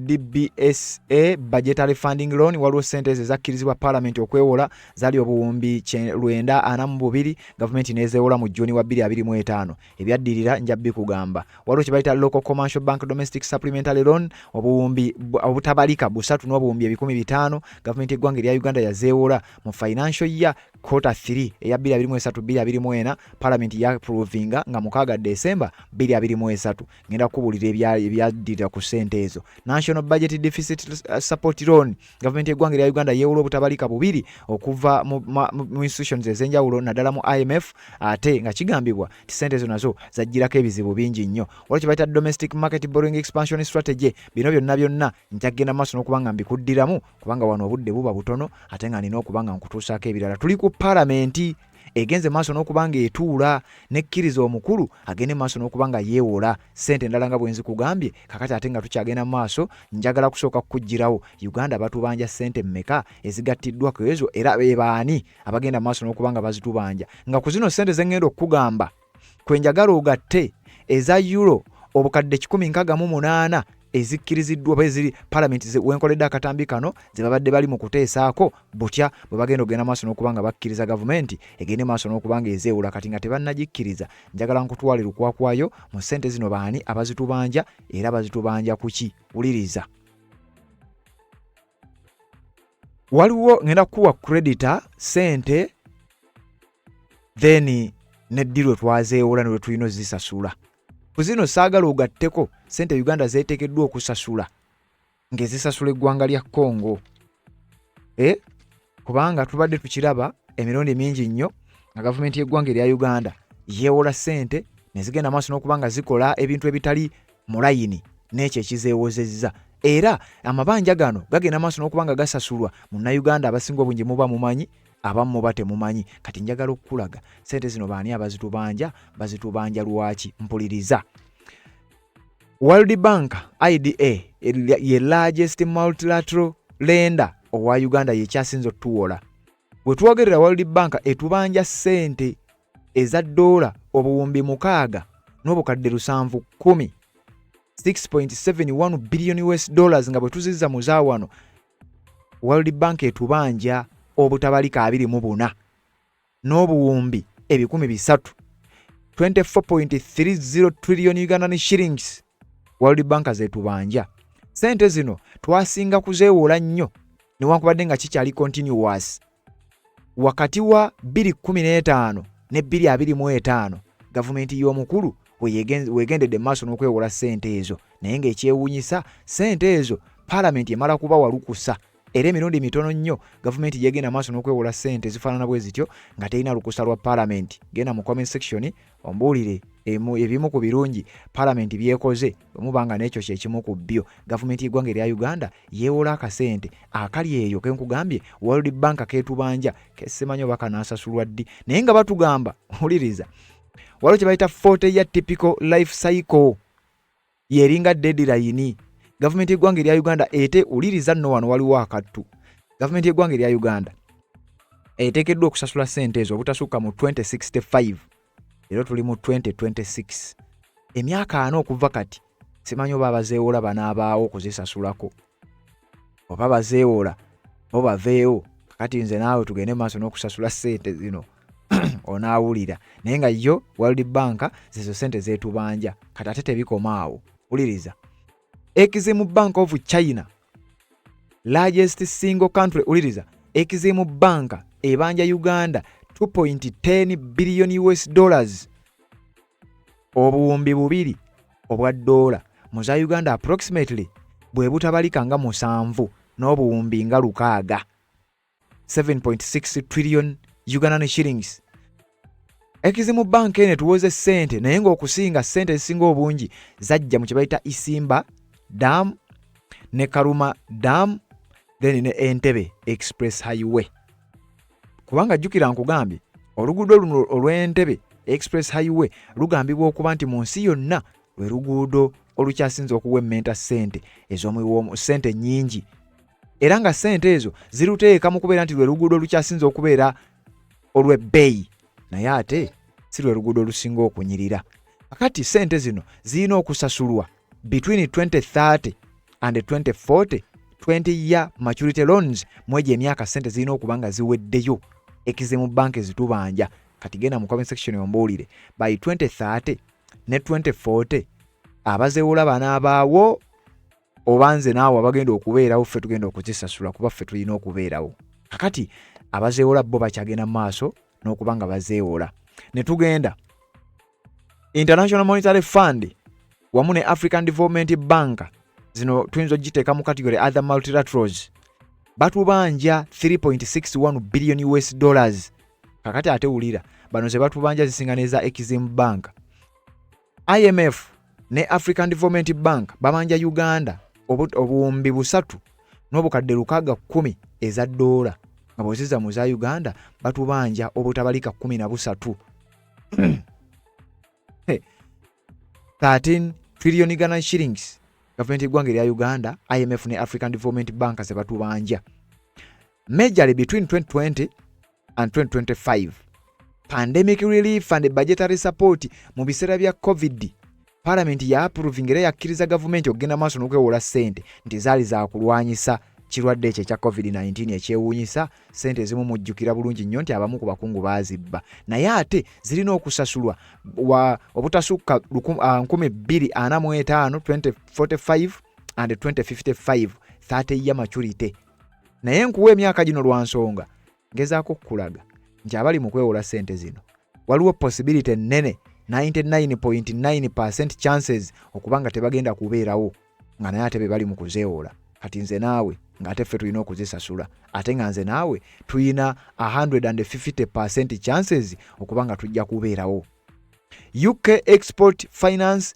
DBSA budgetary funding loan. Waliwo sente ezo ezakkirizibwa parliament okwewola, zaali obuwumbi 942, gavumenti nezeewola mu Juni wa 2025. Ebyaddirira nja bikugamba. Waliwo kye bayita Local Commercial Bank domestic supplementary loan, obuwumbi obutabalika busatu n'obuwumbi 500,000, gavumenti eggwanga erya Uganda yazeewola mu financial year quarter 3 eya 2023 2024. Parliament yaapprovinga nga 6 December 2023. Ngenda kukubuulira ebyaddirira. Wulira ku ssente ezo. National Budget Deficit Support Loan, gavumenti y'eggwanga erya Uganda yeewola obutabalika bubiri okuva mu, mu institutions ez'enjawulo naddala mu IMF, ate nga kigambibwa nti ssente ezo nazo zajjirako ebizibu bingi nnyo. Waliwo kye bayita Domestic Market Borrowing Expansion Strategy. Bino byonna byonna nja kugenda maaso n'okuba nga mbikuddiramu kubanga wano obudde buba butono ate nga nina okuba nga nkutuusaako ebirala. Tuli ku palamenti egenze maaso n'okuba nga etuula nekkiriza omukulu agende maaso n'okuba nga yeewola ssente endala nga bwe nzikugambye. Kakati ate nga tukyagenda mu maaso, njagala kusooka kukuggyirawo Uganda batubanja ssente mmeka ezigattiddwa ku ezo, era be baani abagenda maaso n'okuba nga bazitubanja. Nga ku zino ssente ze ŋŋenda okukugamba kwe njagala ogatte eza euro obukadde 168 ezikkiriziddwa oba eziri palamenti wenkoledde akatambi kano ze babadde bali mu kuteesaako butya bwe bagenda okugenda maaso n'okuba nga bakkiriza gavumenti egende maaso n'okuba nga ezeewula. Kati nga tebannagikkiriza, njagala nkutwale lukwakwayo mu ssente zino, baani abazitubanja era bazitubanja kuki? Wuliriza, waliwo ngenda kukuwa creditor ssente, then neddi lwe twazeewola ne lwe tulina ozisasula. Ku zino saagala ogatteko ssente Uganda zeeteekeddwa okusasula ng'ezisasula eggwanga lya Congo, kubanga tubadde tukiraba emirundi mingi nnyo nga gavumenti y'eggwanga erya Uganda yeewola ssente ne zigenda maaso n'okuba nga zikola ebintu ebitali mu layini n'ekyo ekizeewozezza, era amabanja gano gagenda maaso n'okuba nga gasasulwa munnayuganda. Abasinga obungi muba mumanyi, abamu muba temumanyi. Kati njagala okukulaga ssente zino baani abazitubanja, bazitubanja lwaki. Mpuliriza, World Bank IDA ye largest multilateral lender owa Uganda, yekyasinze otuwola. Bwe twogerera, World Bank etubanja ssente eza ddoola obuwumbi 6 n'obukadde 710, 6.71 billion US dollars. Nga bwe tuzizza mu zaawano, World Bank etubanja obutabalika 24 n'obuwumbi 300, 24.30 trillion Ugandan shillings World Bank zetubanja. Sente zino twasinga kuzeewola nnyo newankubadde nga kikyali continuous wakati wa 2015 ne 2025. Gavumenti y'omukulu wegendedde maaso n'okwewola ssente ezo, naye ng'ekyewuunyisa, ssente ezo paalamenti emala kuba walukusa, era emirundi mitono nnyo gavumenti gyegenda maaso n'okwewola ssente ezifaanana bwe zityo nga terina lukusa lwa paalamenti. Genda mu comment section ombuulire ebimu ku birungi paalamenti byekoze, bwe muba nga n'ekyo kyekimu ku byo. Gavumenti y'eggwanga erya Uganda yeewola akasente akali eyo kenkugambye World Bank ketubanja, kesimanyi oba kanaasasulwa ddi, naye nga batugamba, wuliriza, waliwo kye bayita 40 year typical life cycle, yeringa deadline. Gavumenti y'eggwanga erya Uganda ete, wuliriza nno, wano waliwo akattu. Gavumenti y'eggwanga erya Uganda eteekeddwa okusasula ssente ezo obutasukka mu 2065. Leero tuli mu 2026, emyaka 40 okuva kati. Simanyi oba abazeewola banaabaawo okuzisasulako oba bazeewola bo baveewo. Kakati nze naawe tugende maaso n'okusasula ssente zino, onaawulira. Naye nga yo World Bank zezo ssente zeetubanja. Kati ate tebikoma awo, wuliriza, Exim Bank of China, largest single country, wuliriza, Exim Bank ebanja Uganda 2.10 billion US dollars, obuwumbi 2 obwa ddoola mu za Uganda, approximately bwe butabalika nga 7 n'obuwumbi nga 6, 7.6 trillion Ugandan shillings. Exim Bank eno etuwoze ssente, naye ng'okusinga ssente ezisinga obungi zajja mu kye bayita Isimba Dam ne Karuma Dam, then ne Entebbe Express Highway. Kubanga jjukira nkugambye, oluguudo luno olw'Entebbe Express Highway lugambibwa okuba nti mu nsi yonna lwe luguudo olukyasinze okuwemmenta ssente ez'omuwi, ssente nnyingi, era nga ssente ezo ziruteeka mu kubeera nti lwe luguudo olukyasinze okubeera olw'ebbeeyi, naye ate si lwe luguudo olusinga okunyirira. Kakati ssente zino zirina okusasulwa between 2030 and 2040, 20 year maturity loans. Mu egyo emyaka ssente zirina okuba nga ziweddeyo. Exim Bank zitubanja. Kati genda mu comment section ombuulire, by 2030 ne 2040 abazeewola banaabaawo oba nze naawe abagenda okubeerawo ffe tugenda okuzisasula, kuba ffe tulina okubeerawo? Kakati abazeewola bo bakyagenda mu maaso n'okuba nga bazeewola. Ne tugenda International Monetary Fund. wamu ne African Development Bank, zino tuyinza okugiteeka mu category other multilaterals, batubanja 3.61 billion US dollars. Kakati ate wulira, bano ze batubanja zisinga neza Exim Bank. IMF ne African Development Bank babanja Uganda obuwumbi 3,610 eza ddoola, nga bw'ozizza mu za Uganda batubanja obutabalika 13, 13 trillion Ghana shillings. Gavumenti y'eggwanga erya Uganda, IMF ne African Development Bank ze batubanja majorly between 2020 and 2025, pandemic relief and budgetary support. Mu biseera bya COVID, Parliament ya approving era yakkiriza gavumenti okugenda maaso n'okwewola ssente nti zaali zakulwanyisa kirwadde ekyo ekya COVID-19. Ekyewuunyisa, ssente ezimu mujjukira bulungi nnyo nti abamu ku bakungu baazibba, naye ate zirina okusasulwa wa obutasukka 2045, 2045 and 2055, 30 year maturity. Naye nkuwa emyaka gino lwa nsonga, ngezaako okukulaga nti abali mu kwewola ssente zino waliwo possibility ennene, 99.9 chances, okuba nga tebagenda kubeerawo, nga naye ate be bali mu kuzeewola. Kati nze naawe ng'ate ffe tulina okuzisasula, ate nga nze naawe tulina 150 chances okuba nga tujja kubeerawo. UK Export Finance,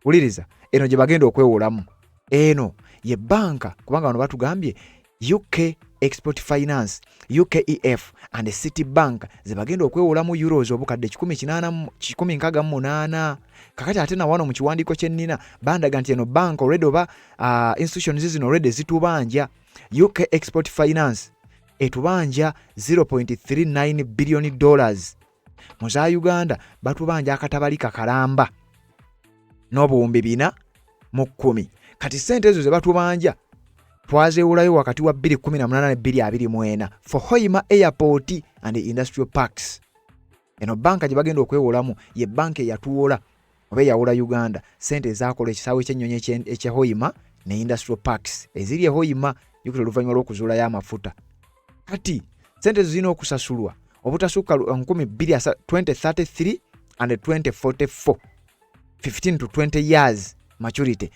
wuliriza, eno gye bagenda okwewolamu, eno ye banka, kubanga bano batugambye UK Export Finance, UKEF, and City Bank ze bagenda okwewolamu euros obukadde 168. Kakati ate nawano mu kiwandiiko kye nnina bandaga nti eno bank already oba institutions zino already zitubanja. UK Export Finance etubanja 0.39 billion dollars. Mu za Uganda batubanja akatabalika kalamba n'obuwumbi 410. Kati ssente ezo ze batubanja twazewolayo wakati wa 2018 ne 2024 for Hoima Airport and industrial parks. Eno banka gye bagenda okwewolamu ye banka eyatuwola oba eyawola Uganda sente ezakola ekisaawe ky'ennyonyi ekye Hoima ne industrial parks eziri e Hoima, jukira oluvannyuma lw'okuzuulayo amafuta. Kati sente ezo zirina okusasulwa obutasukka 2033 and 2044, 15 to 20 years maturity.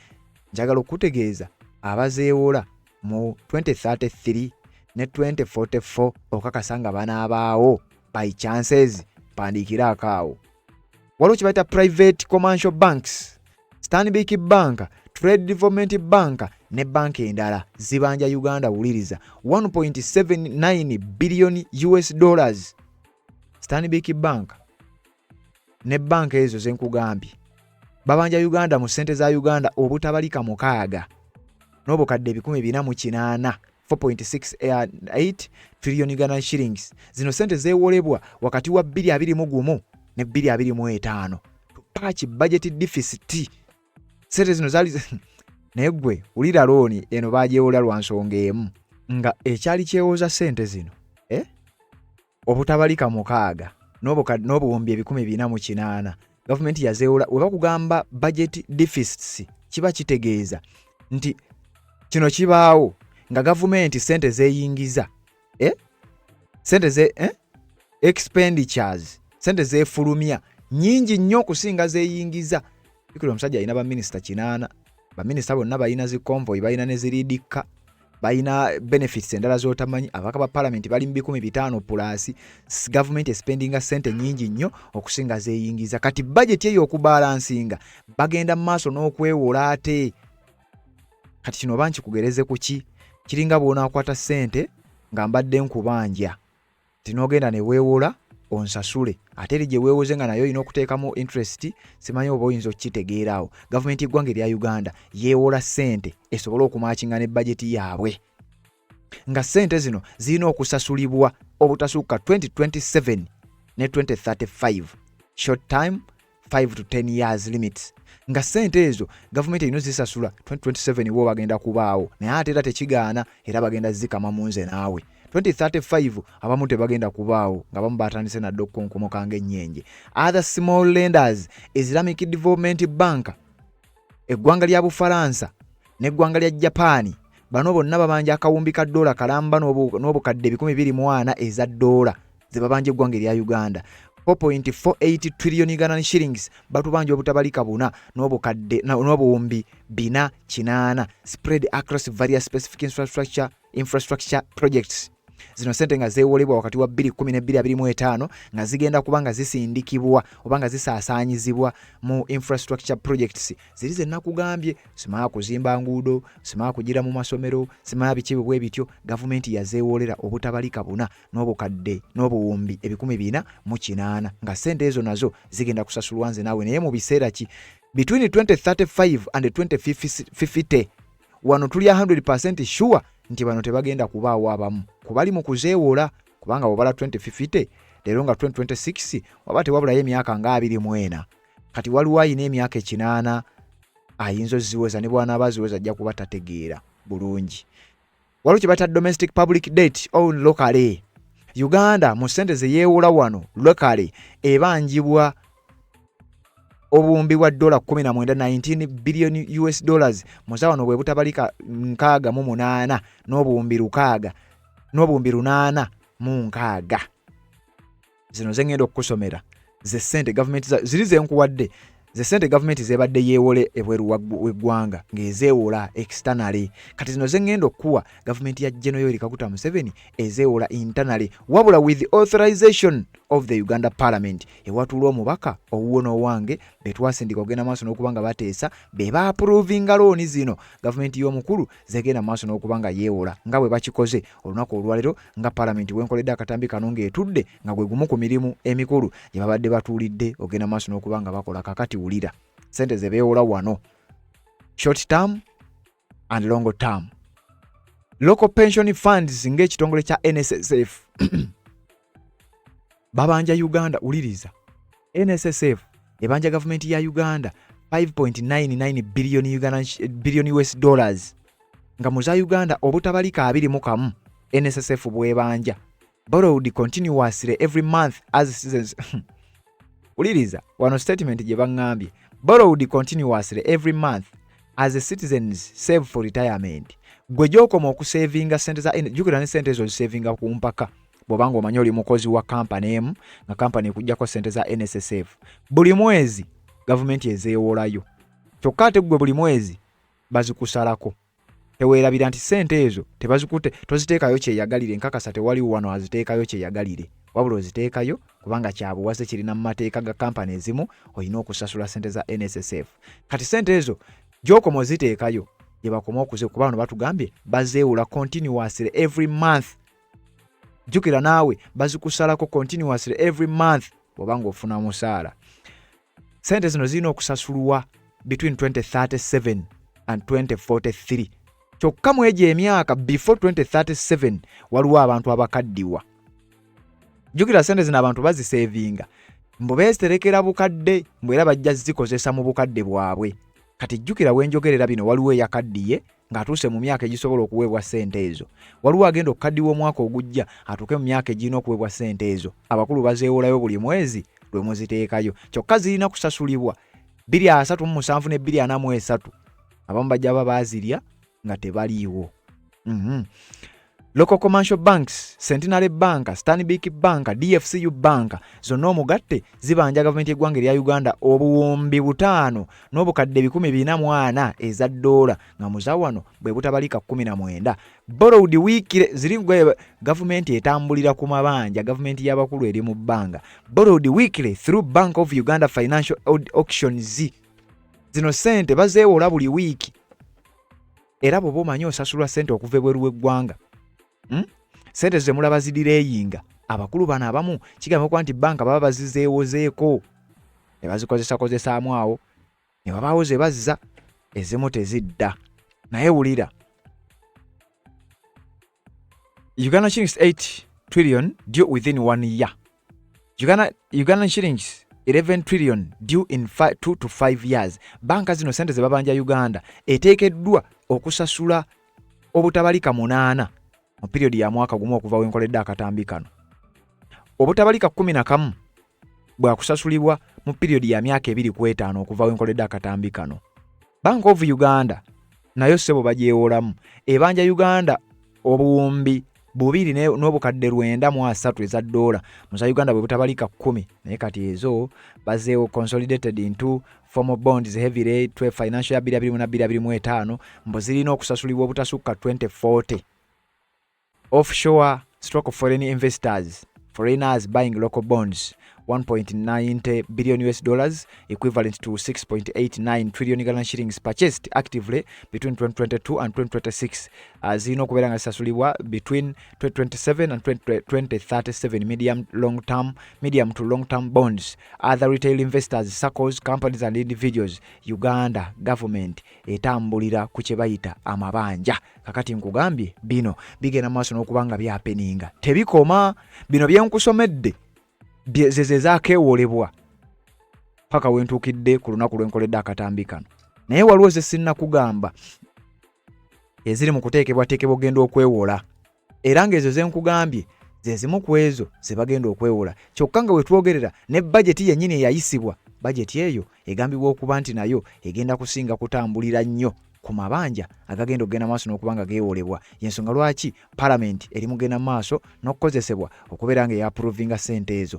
Njagala okutegeeza abazeewola mu 2033 ne 2044, okakasa nga banaabaawo by chances? Mpandiikiraako awo. Waliwo kye bayita private commercial banks. Stanbic Bank, Trade Development Bank ne banka endala zibanja Uganda, wuliriza, 1.79 billion US dollars. Stanbic Bank ne banka ezo zenkugambye babanja Uganda mu ssente za Uganda obutabalika 6,408, 4.68 trillion Uganda shillings. Zino sente zeewolebwa wakati wa 2021 ne 2025 patch budget deficit. Sente zino zaali, naye gwe wulira, loan eno bagyewola lwa nsonga emu nga ekyali kyewoza sente zino, eh? Obutabalika 6,408. Gavumenti yazeewola. We bakugamba budget deficits, kiba kitegeeza nti kino kibaawo nga gavumenti sente zeeyingiza, eh? Sente ze, eh? Expenditures, sente zeefulumya nnyingi nnyo okusinga zeeyingiza. Jjukira omusajja alina baminisita 8. Baminisita bonna balina zi convoy, balina ne ziridikka, balina benefits endala z'otamanyi. Ababaka ba palamenti bali mu 500 plus. Gavumenti espendinga sente nnyingi nnyo okusinga zeeyingiza. Kati budget eyo okubalansinga, bagenda mu maaso n'okwewola. Ate kati kino oba nkikugereze ku ki? Kiringa bw'onaakwata ssente nga mbadde nkubanja, tinoogenda ne weewola onsasule, ate eri gye weewoze nga naye olina okuteekamu interest. Simanyi oba oyinza okukitegeera awo. Gavumenti y'eggwanga erya Uganda yeewola ssente esobole okumakinga ne bajeti yaabwe, nga ssente zino zirina okusasulibwa obutasukka 2027 ne 2035, short time 5 to 10 years limits, nga ssente ezo gavumenti erina zisasula 2027 wo bagenda kubaawo, naye ate era tekigaana, era bagenda zikama mu nze naawe. 2035 abamu tebagenda kubaawo, nga bamu batandise nadde okukonkomoka ng'ennyenje. Other small lenders, Islamic Development Bank, eggwanga lya Bufalansa n'eggwanga lya Japaani, bano bonna babanja akawumbi ka ddoola kalamba n'obukadde 240 eza ddoola ze babanja eggwanga erya Uganda. 4.48 trillion Ugandan shillings, batubanja obutabalika buna n'obukadde n'obuwumbi 480, spread across various specific infrastructure projects. Zino sente nga zeewolebwa wakati wa 2012-25, nga zigenda kuba nga zisindikibwa oba nga zisaasaanyizibwa mu infrastructure projects ziri ze nakugambye, simanya kuzimba nguudo, simanya kugira mu masomero, simanya biki bwe bityo. Gavumenti yazeewolera obutabalika buna n'obukadde n'obuwumbi 480, nga sente ezo nazo zigenda kusasulwa nze naawe. Naye mu biseera ki? Between 2035 and 2050. Wano tuli 100 sure nti bano tebagenda kubaawo, abamu kubali mu kuzeewola, kubanga bwobala 2050 leero nga 2026, waba tewabulayo emyaka nga 24. Kati waliwo ayina emyaka 80 ayinza oziweza, ne bw'anaaba aziweza ajja kuba tategeera bulungi. Waliwo kye bayita domestic public debt own locally. Uganda mu ssente ze yeewola wano locally ebanjibwa obuwumbi bwa dola 19, 19 billion US dollars, muza wano bwe butabalika 68 n'obuwumbi 6 n'obuwumbi 860. Zino ze ŋŋenda okukusomera ze ssente gavumenti ziri zenkuwadde, ze ssente gavumenti zebadde yeewole ebweru w'eggwanga ng'ezeewola externally. Kati zino ze ŋŋenda okukuwa, gavumenti ya General Yoweri Kaguta Museveni ezeewola internally, wabula with the authorization of the Uganda Parliament, ewatuula omubaka owuwo n'owange be twasindika okugenda maaso n'okuba nga bateesa, be baapprovinga looni zino gavumenti y'omukulu zegenda maaso n'okuba nga yeewola, nga bwe bakikoze olunaku olwaleero nga palamenti wenkoledde akatambi kano ng'etudde, nga gwe gumu ku mirimu emikulu gye babadde batuulidde ogenda maaso n'okuba nga bakola. Kakati wulira sente ze beewola wano, short term and long term. Local pension funds ng'ekitongole kya NSSF babanja Uganda, wuliriza, NSSF ebanja gavumenti ya Uganda 5.99 billion, Uganda, billion US dollars, nga mu za Uganda obutabalika 21 NSSF bwebanja, borrowed continuously every month as citizens. Wuliriza wano statement gye baŋŋambye: borrowed continuously every month as citizens save for retirement. Gwe gy'okoma okusevinga sente za, jjukira ne sente ezo ozisevinga ku mpaka. Bw'obanga omanyi oli mukozi wa kampani emu, nga kampani ekugjako sente za NSSF buli mwezi, gavumenti ezeewolayo, kyokka ate ggwe buli mwezi bazikusalako. Teweerabira nti sente ezo tebazikute, toziteekayo kyeyagalire. Nkakasa tewaliwo wano aziteekayo kyeyagalire, wabula oziteekayo kubanga kyabuwaze, kirina mu mateeka ga kampani ezimu, olina okusasula sente za NSSF. Kati sente ezo gy'okoma oziteekayo, gye bakoma okuze, kuba bano batugambye bazeewola continuously every month. Jjukira naawe bazikusalako continuously every month bw'oba ng'ofuna musaala. Sente zino zirina okusasulwa between 2037 and 2043. Kyokka mu egyo emyaka before 2037 waliwo abantu abakaddiwa. Jjukira sente zino abantu bazisevinga, mbu beeterekera bukadde, mbu era bajja zikozesa mu bukadde bwabwe. Kati jjukira wenjogerera bino, waliwo eyakaddiye ng'atuuse mu myaka egisobola okuweebwa ssente ezo, waliwo agenda okukaddiwa omwaka ogujja atuuke mu myaka egirina okuweebwa ssente ezo. Abakulu bazeewolayo buli mwezi lwe muziteekayo, kyokka zirina kusasulibwa 237 ne 243. Abamu bajja ba baazirya nga tebaliiwo. Local commercial banks, Centenary Bank, Stanbic Bank, DFCU Bank, zonna omugatte zibanja gavumenti y'eggwanga erya Uganda 5,440 eza ddoola, nga muza wano bwe butabalika 19, borrowed weekly. Ziri gavumenti etambulira ku mabanja, gavumenti y'abakulu eri mu bbanga. Borrowed weekly through Bank of Uganda financial auctions. Zino sente bazeewola buli wiiki, era bw'oba omanyi osasulwa sente okuva ebweru w'eggwanga, Sente ze mulaba zidireyinga, abakulu bano abamu kigamba okuba nti banka baba bazizeewozeeko ne bazikozesakozesaamu awo, ne wabaawo ze bazza, ezimu tezidda. Naye wulira, Uganda shillings 8 trillion due within one year, Uganda shillings 11 trillion due in 2 to 5 years. Banka zino sente ze babanja Uganda eteekeddwa okusasula obutabalika 8 mu period ya mwaka gumu okuva wenkoledde akatambi kano. Obutabalika 11 bwakusasulibwa mu period ya myaka 25 okuva wenkoledde akatambi kano. Bank of Uganda nayo ssebo bagyewolamu, ebanja Uganda obuwumbi Bubiri n'obukadde 930 eza ddoola mu za Uganda bwe butabalika 10, naye kati ezo bazeewo consolidated into formal bonds heavy rate financial ya 2024 2025, mbu zirina okusasulibwa obutasukka 2040. Offshore stroke foreign investors, foreigners buying local bonds, 1.90 billion US dollars, equivalent to 6.89 trillion Ugandan shillings, purchased actively between 2022 and 2026. Zirina okubeera nga zisasulibwa between 2027 and 2037. Medium long term, medium to long term bonds, other retail investors, circles, companies and individuals. Uganda government etambulira ku kye bayita amabanja. Kakati nkugambye bino bigenda maaso n'okuba nga byahappeninga, tebikoma. Bino byenkusomedde ze zaakeewolebwa paka wentuukidde ku lunaku lwenkoledde akatambi kano, naye waliwo ze sinnakugamba eziri mu kuteekebwateekebwa ogenda okwewola, era ng'ezo ze nkugambye ze zimu ku ezo ze bagenda okwewola. Kyokka nga we twogerera ne bajeti yennyini eyayisibwa, bajeti eyo egambibwa okuba nti nayo egenda kusinga kutambulira nnyo ku mabanja agagenda okugenda maaso n'okuba nga geewolebwa. Yensonga lwaki palamenti eri mugenda maaso n'okukozesebwa okubeera nga eyaapprovinga ssente ezo.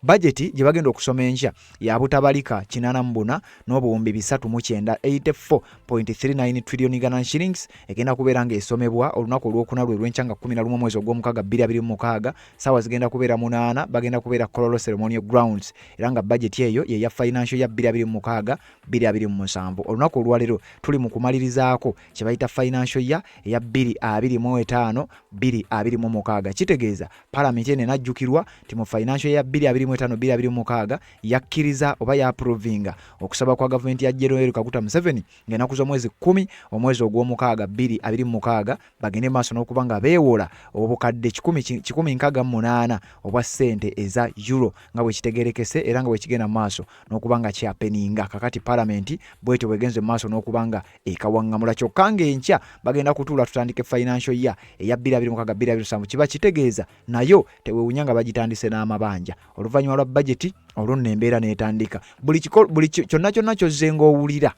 Bajeti gye bagenda okusoma enkya ya butabalika 84 n'obuwumbi 309, 84.39 trillion Ugandan shillings. Egenda kubeera ng'esomebwa olunaku olwokuna lwe lwenkya nga 11 mwezi ogw'omukaga 2026, saawa zigenda kubeera 8, bagenda kubeera Kololo Ceremonial Grounds, era nga bajeti eyo ye ya financial ya 2026 2027. Olunaku olwaleero tuli mu kumalirizaako kye bayita financial year eya 2025 2026. Kitegeeza palamenti eno enajjukirwa nti mu financial year 2025 2026 yakkiriza oba yaapprovinga okusaba kwa gavumenti ya General Yoweri Kaguta Museveni ng'ennaku z'omwezi 10 omwezi ogw'omukaaga 2026 bagende maaso n'okuba nga beewola obukadde 168 obwa ssente eza euro, nga bwe kitegerekese era nga bwe kigenda mu maaso n'okuba nga kyahappeninga. Kakati palamenti bwetyo bwegenze mu maaso n'okuba nga ekawaŋŋamula, kyokka ng'enkya bagenda kutuula tutandike financial year eya 2026 2027. Kiba kitegeeza nayo tewewunya nga bagitandise n'amabanja oluvannyuma lwa bajeti, olwo nno embeera n'etandika. Buli kyonna kyonna kyozze ng'owulira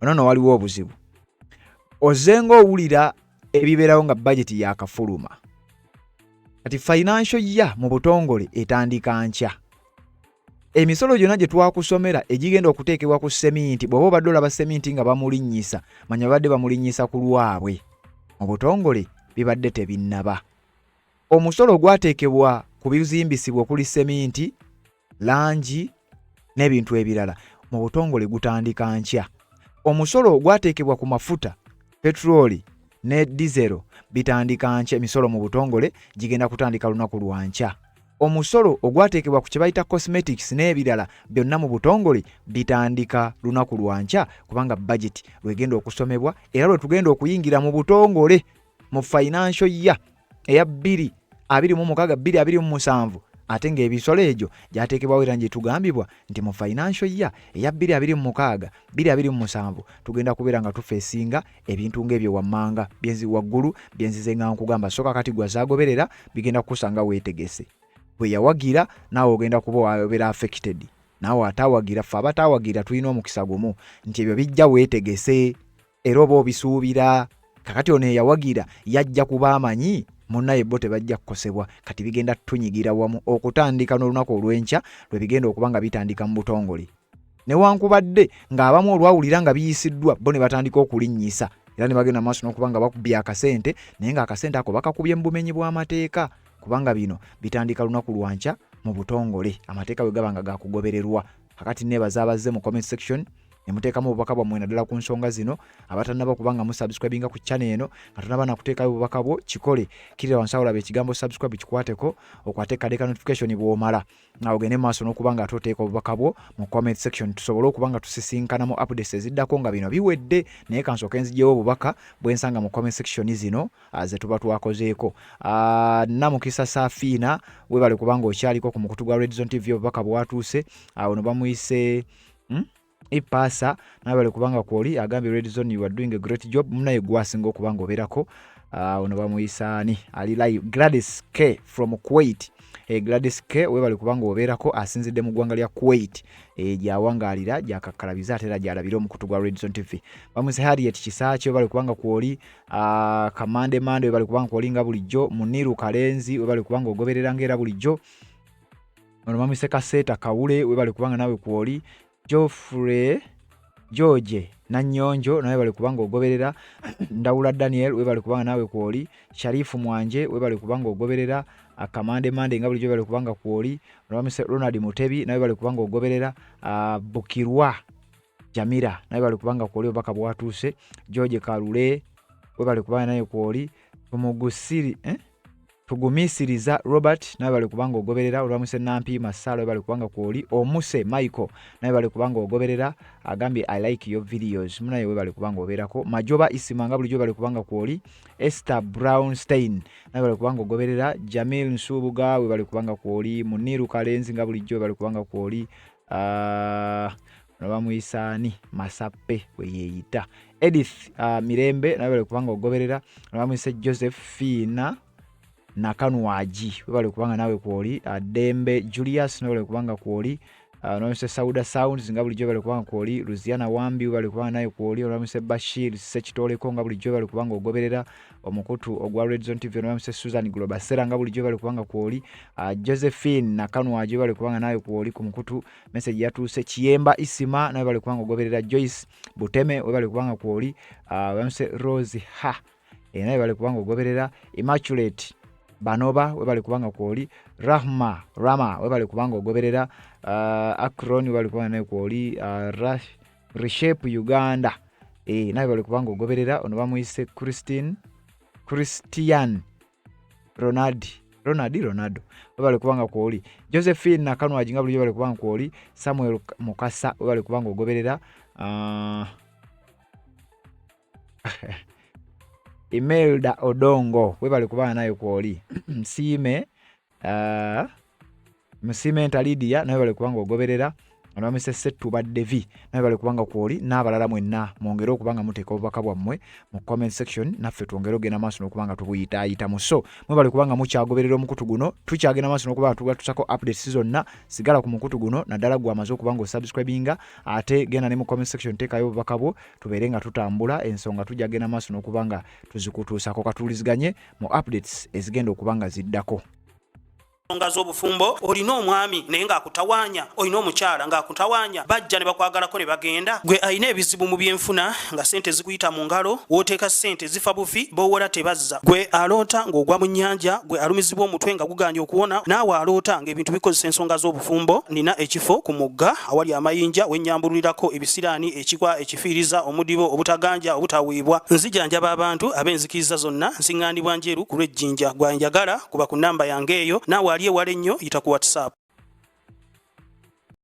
ono no waliwo obuzibu, ozze ng'owulira ebibeerawo nga bajeti yakafuluma. Kati financial year mu butongole etandika nkya. Emisolo gyonna gye twakusomera egigenda okuteekebwa ku seminti, bw'oba obadde olaba seminti nga bamulinnyisa, manya babadde bamulinnyisa ku lwabwe. Mu butongole bibadde tebinnaba. Omusolo ogwateekebwa ku bizimbisibwa okuli seminti, langi n'ebintu ebirala mu butongole gutandika nkya. Omusolo ogwateekebwa ku mafuta, petulooli ne dizero, bitandika nkya. Emisolo mu butongole gigenda kutandika lunaku lwa nkya. Omusolo ogwateekebwa ku kye bayita cosmetics n'ebirala byonna mu butongole bitandika lunaku lwa nkya, kubanga bajeti lwegenda okusomebwa era lwe tugenda okuyingira mu butongole mu financial year eya 2026 2027, ate ng'ebisolo egyo gyateekebwawo era gyetugambibwa nti mu financial year eya 2026 2027 tugenda kubeera nga tufacinga ebintu ng'ebyo wammanga byenzi waggulu byenzize nga nkugamba. So kakati gwa zaagoberera bigenda kukusanga weetegese. Bwe yawagira naawe ogenda kuba obeera affected, naawe ataawagira. Ffe abataawagira tulina omukisa gumu nti ebyo bijja weetegese era oba obisuubira. Kakati ono eyawagira yajja kuba amanyi munnaye bo tebajja kukosebwa. Kati bigenda tunyigira wamu okutandika n'olunaku olw'enkya lwe bigenda okuba nga bitandika mu butongole, newankubadde ng'abamu olwawulira nga biyisiddwa bo ne batandika okulinnyisa era ne bagenda maaso n'okuba nga bakubye akasente, naye ng'akasente ako bakakubye mu bumenyi bw'amateeka, kubanga bino bitandika lunaku lwankya mu butongole amateeka bwe gaba nga gakugobererwa. Kakati neebaza abazze mu comment section ne muteekamu obubaka bwammwe naddala ku nsonga zino. Abatannaba kuba nga musubscribinga ku channel eno, nga tonaba nakuteekayo obubaka bwo, kikole. Kirira wansi awo olaba ekigambo subscribe, kikwateko, okwate kade ka notification. Bw'omala nga ogende maaso n'okuba nga ate oteeka obubaka bwo mu comment section, tusobole okuba nga tusisinkana mu updates eziddako nga bino biwedde. Naye kansooke nzigyewo obubaka bwensanga mu comment section zino ze tuba twakozeeko. Namukisa Safiina, webale kubanga okyaliko ku mukutu gwa Redzone TV. Obubaka bwatuuse awo no bamuyise, Ipasa, nawe bale kubanga kwoli agambye, "Redzone, you are doing a great job." Munaye gwasinga okuba nga obeerako. Ono bamuyisa ani ali live, Gladys K from Kuwait. Gladys K, webale kubanga obeerako, asinzidde mu ggwanga lya Kuwait, gyawangaalira, gyakakkalabiza ate era gyalabira omukutu gwa Redson TV. Bamuyise Harriet Kisaaki, webale kubanga kwoli. Kamande Mande, webale kubanga kwoli nga bulijjo. Muniru Kalenzi, webale kubanga ogoberera nga era bulijjo. Ono bamuyise Kaseeta Kawule, webale kubanga nawe kwoli. Geoffrey George Nanyonjo, nawe bali kubanga ogoberera. Ndawula Daniel, webale kubanga nawe kwoli. Sharifu Mwanje, webale kubanga ogoberera. Kamande Mande nga bulijjo, webale kubanga kwoli. Olwamise Ronald Mutebi, nawe bali kubanga ogoberera. Bukirwa Jamira, nawe bali kubanga kwoli, obubaka bwatuuse. George Kalule, webale kubanga naye kwoli. Tumugusiri, eh? Tugumiisiriza Robert, nawe bali kubanga ogoberera. Olwamuse Nampiima Sala, webale kubanga kwoli. Omuse Michael, nawe bali kubanga ogoberera, agambye, "I like your videos." Munaye webale kubanga obeerako. Majoba Isima nga bulijjo bali kubanga kwoli. Esther Brownstein, nawe bali kubanga ogoberera. Jamil Nsubuga, webale kubanga kwoli. Muniru Kalenzi nga bulijjo webale kubanga kwoli. Ono bamuyisa ani Masape bwe yeeyita. Edith Mirembe, nawe bali kubanga ogoberera. Ono bamuyise Joseph Fiina Nakanwagi, webale kubanga nawe kwoli. Dembe Julius, nawe bali kubanga kwoli. Olwamuse Sauda Sounds nga bulijjo bali kubanga kwoli. Luziana Wambi, webale kubanga nawe kwoli. Olwamuse Bashir Sekitoleko nga bulijjo bali kubanga ogoberera omukutu ogwa Redzone TV. Olwamuse Susan Globasera nga bulijjo bali kubanga kwoli. Josephine Nakanwagi, webale kubanga nawe kwoli ku mukutu, message yatuuse. Kiyemba Isima, nawe bali kubanga ogoberera. Joyce Buteme, webale kubanga kwoli. Olwamuse Rose ha naye bali kubanga ogoberera. Immaculate Banoba, webale kubanga kwoli. Rahma Rama, webale kubanga ogoberera. Akron, webale kubanga naye kwoli. Reshape Uganda, naye bali kubanga ogoberera. Ono bamuyise Christine Christian Ronald, Ronald Ronaldo, webale kubanga kwoli. Josephine Nakanwagi nga bulijjo bali kubanga kwoli. Samuel Mukasa, webale kubanga ogoberera. Imelda Odongo, webale kubanga naye kwoli. Nsiime, Musiimenta Lydia, nawe bali kubanga ogoberera. Olwamise Ssettuba Devi, nawe bali kubanga kwoli, n'abalala mwenna mwongere okuba nga muteeka obubaka bwammwe mu comment section, naffe twongere ogenda maaso n'okuba nga tubuyitaayitamu. So mwebale kubanga mukyagoberera omukutu guno, tukyagenda maaso n'okuba nga tugatusako updates zonna. Sigala ku mukutu guno, naddala gwe amaze okuba nga osubscribinga, ate genda ne mu comment section, teekayo obubaka bwo, tubeere nga tutambula ensonga, tujja genda maaso n'okuba nga tuzikutuusako. Katuwuliziganye mu updates ezigenda okuba nga ziddako. Ensonga z'obufumbo, olina omwami naye ng'akutawaanya, olina omukyala ng'akutawaanya, bajja ne bakwagalako ne bagenda. Gwe alina ebizibu mu byenfuna nga ssente zikuyita mu ngalo, w'oteeka ssente zifa bufi, b'owola tebazza. Gwe aloota ng'ogwa mu nnyanja, gwe alumizibwa omutwe nga gugaanye okuwona, naawe aloota ng'ebintu bikozesa ensonga z'obufumbo, nina ekifo ku mugga awali amayinja we nnyambululirako ebisiraani, ekikwa, ekifiiriza, omudibo, obutaganja, obutaweebwa. Nzijanjaba abantu ab'enzikiriza zonna, nsiŋŋaanibwa Njeru ku lw'e Jinja. Gwe anjagala kuba ku nnamba yange eyo, naawe ali ewala ennyo yita ku WhatsApp.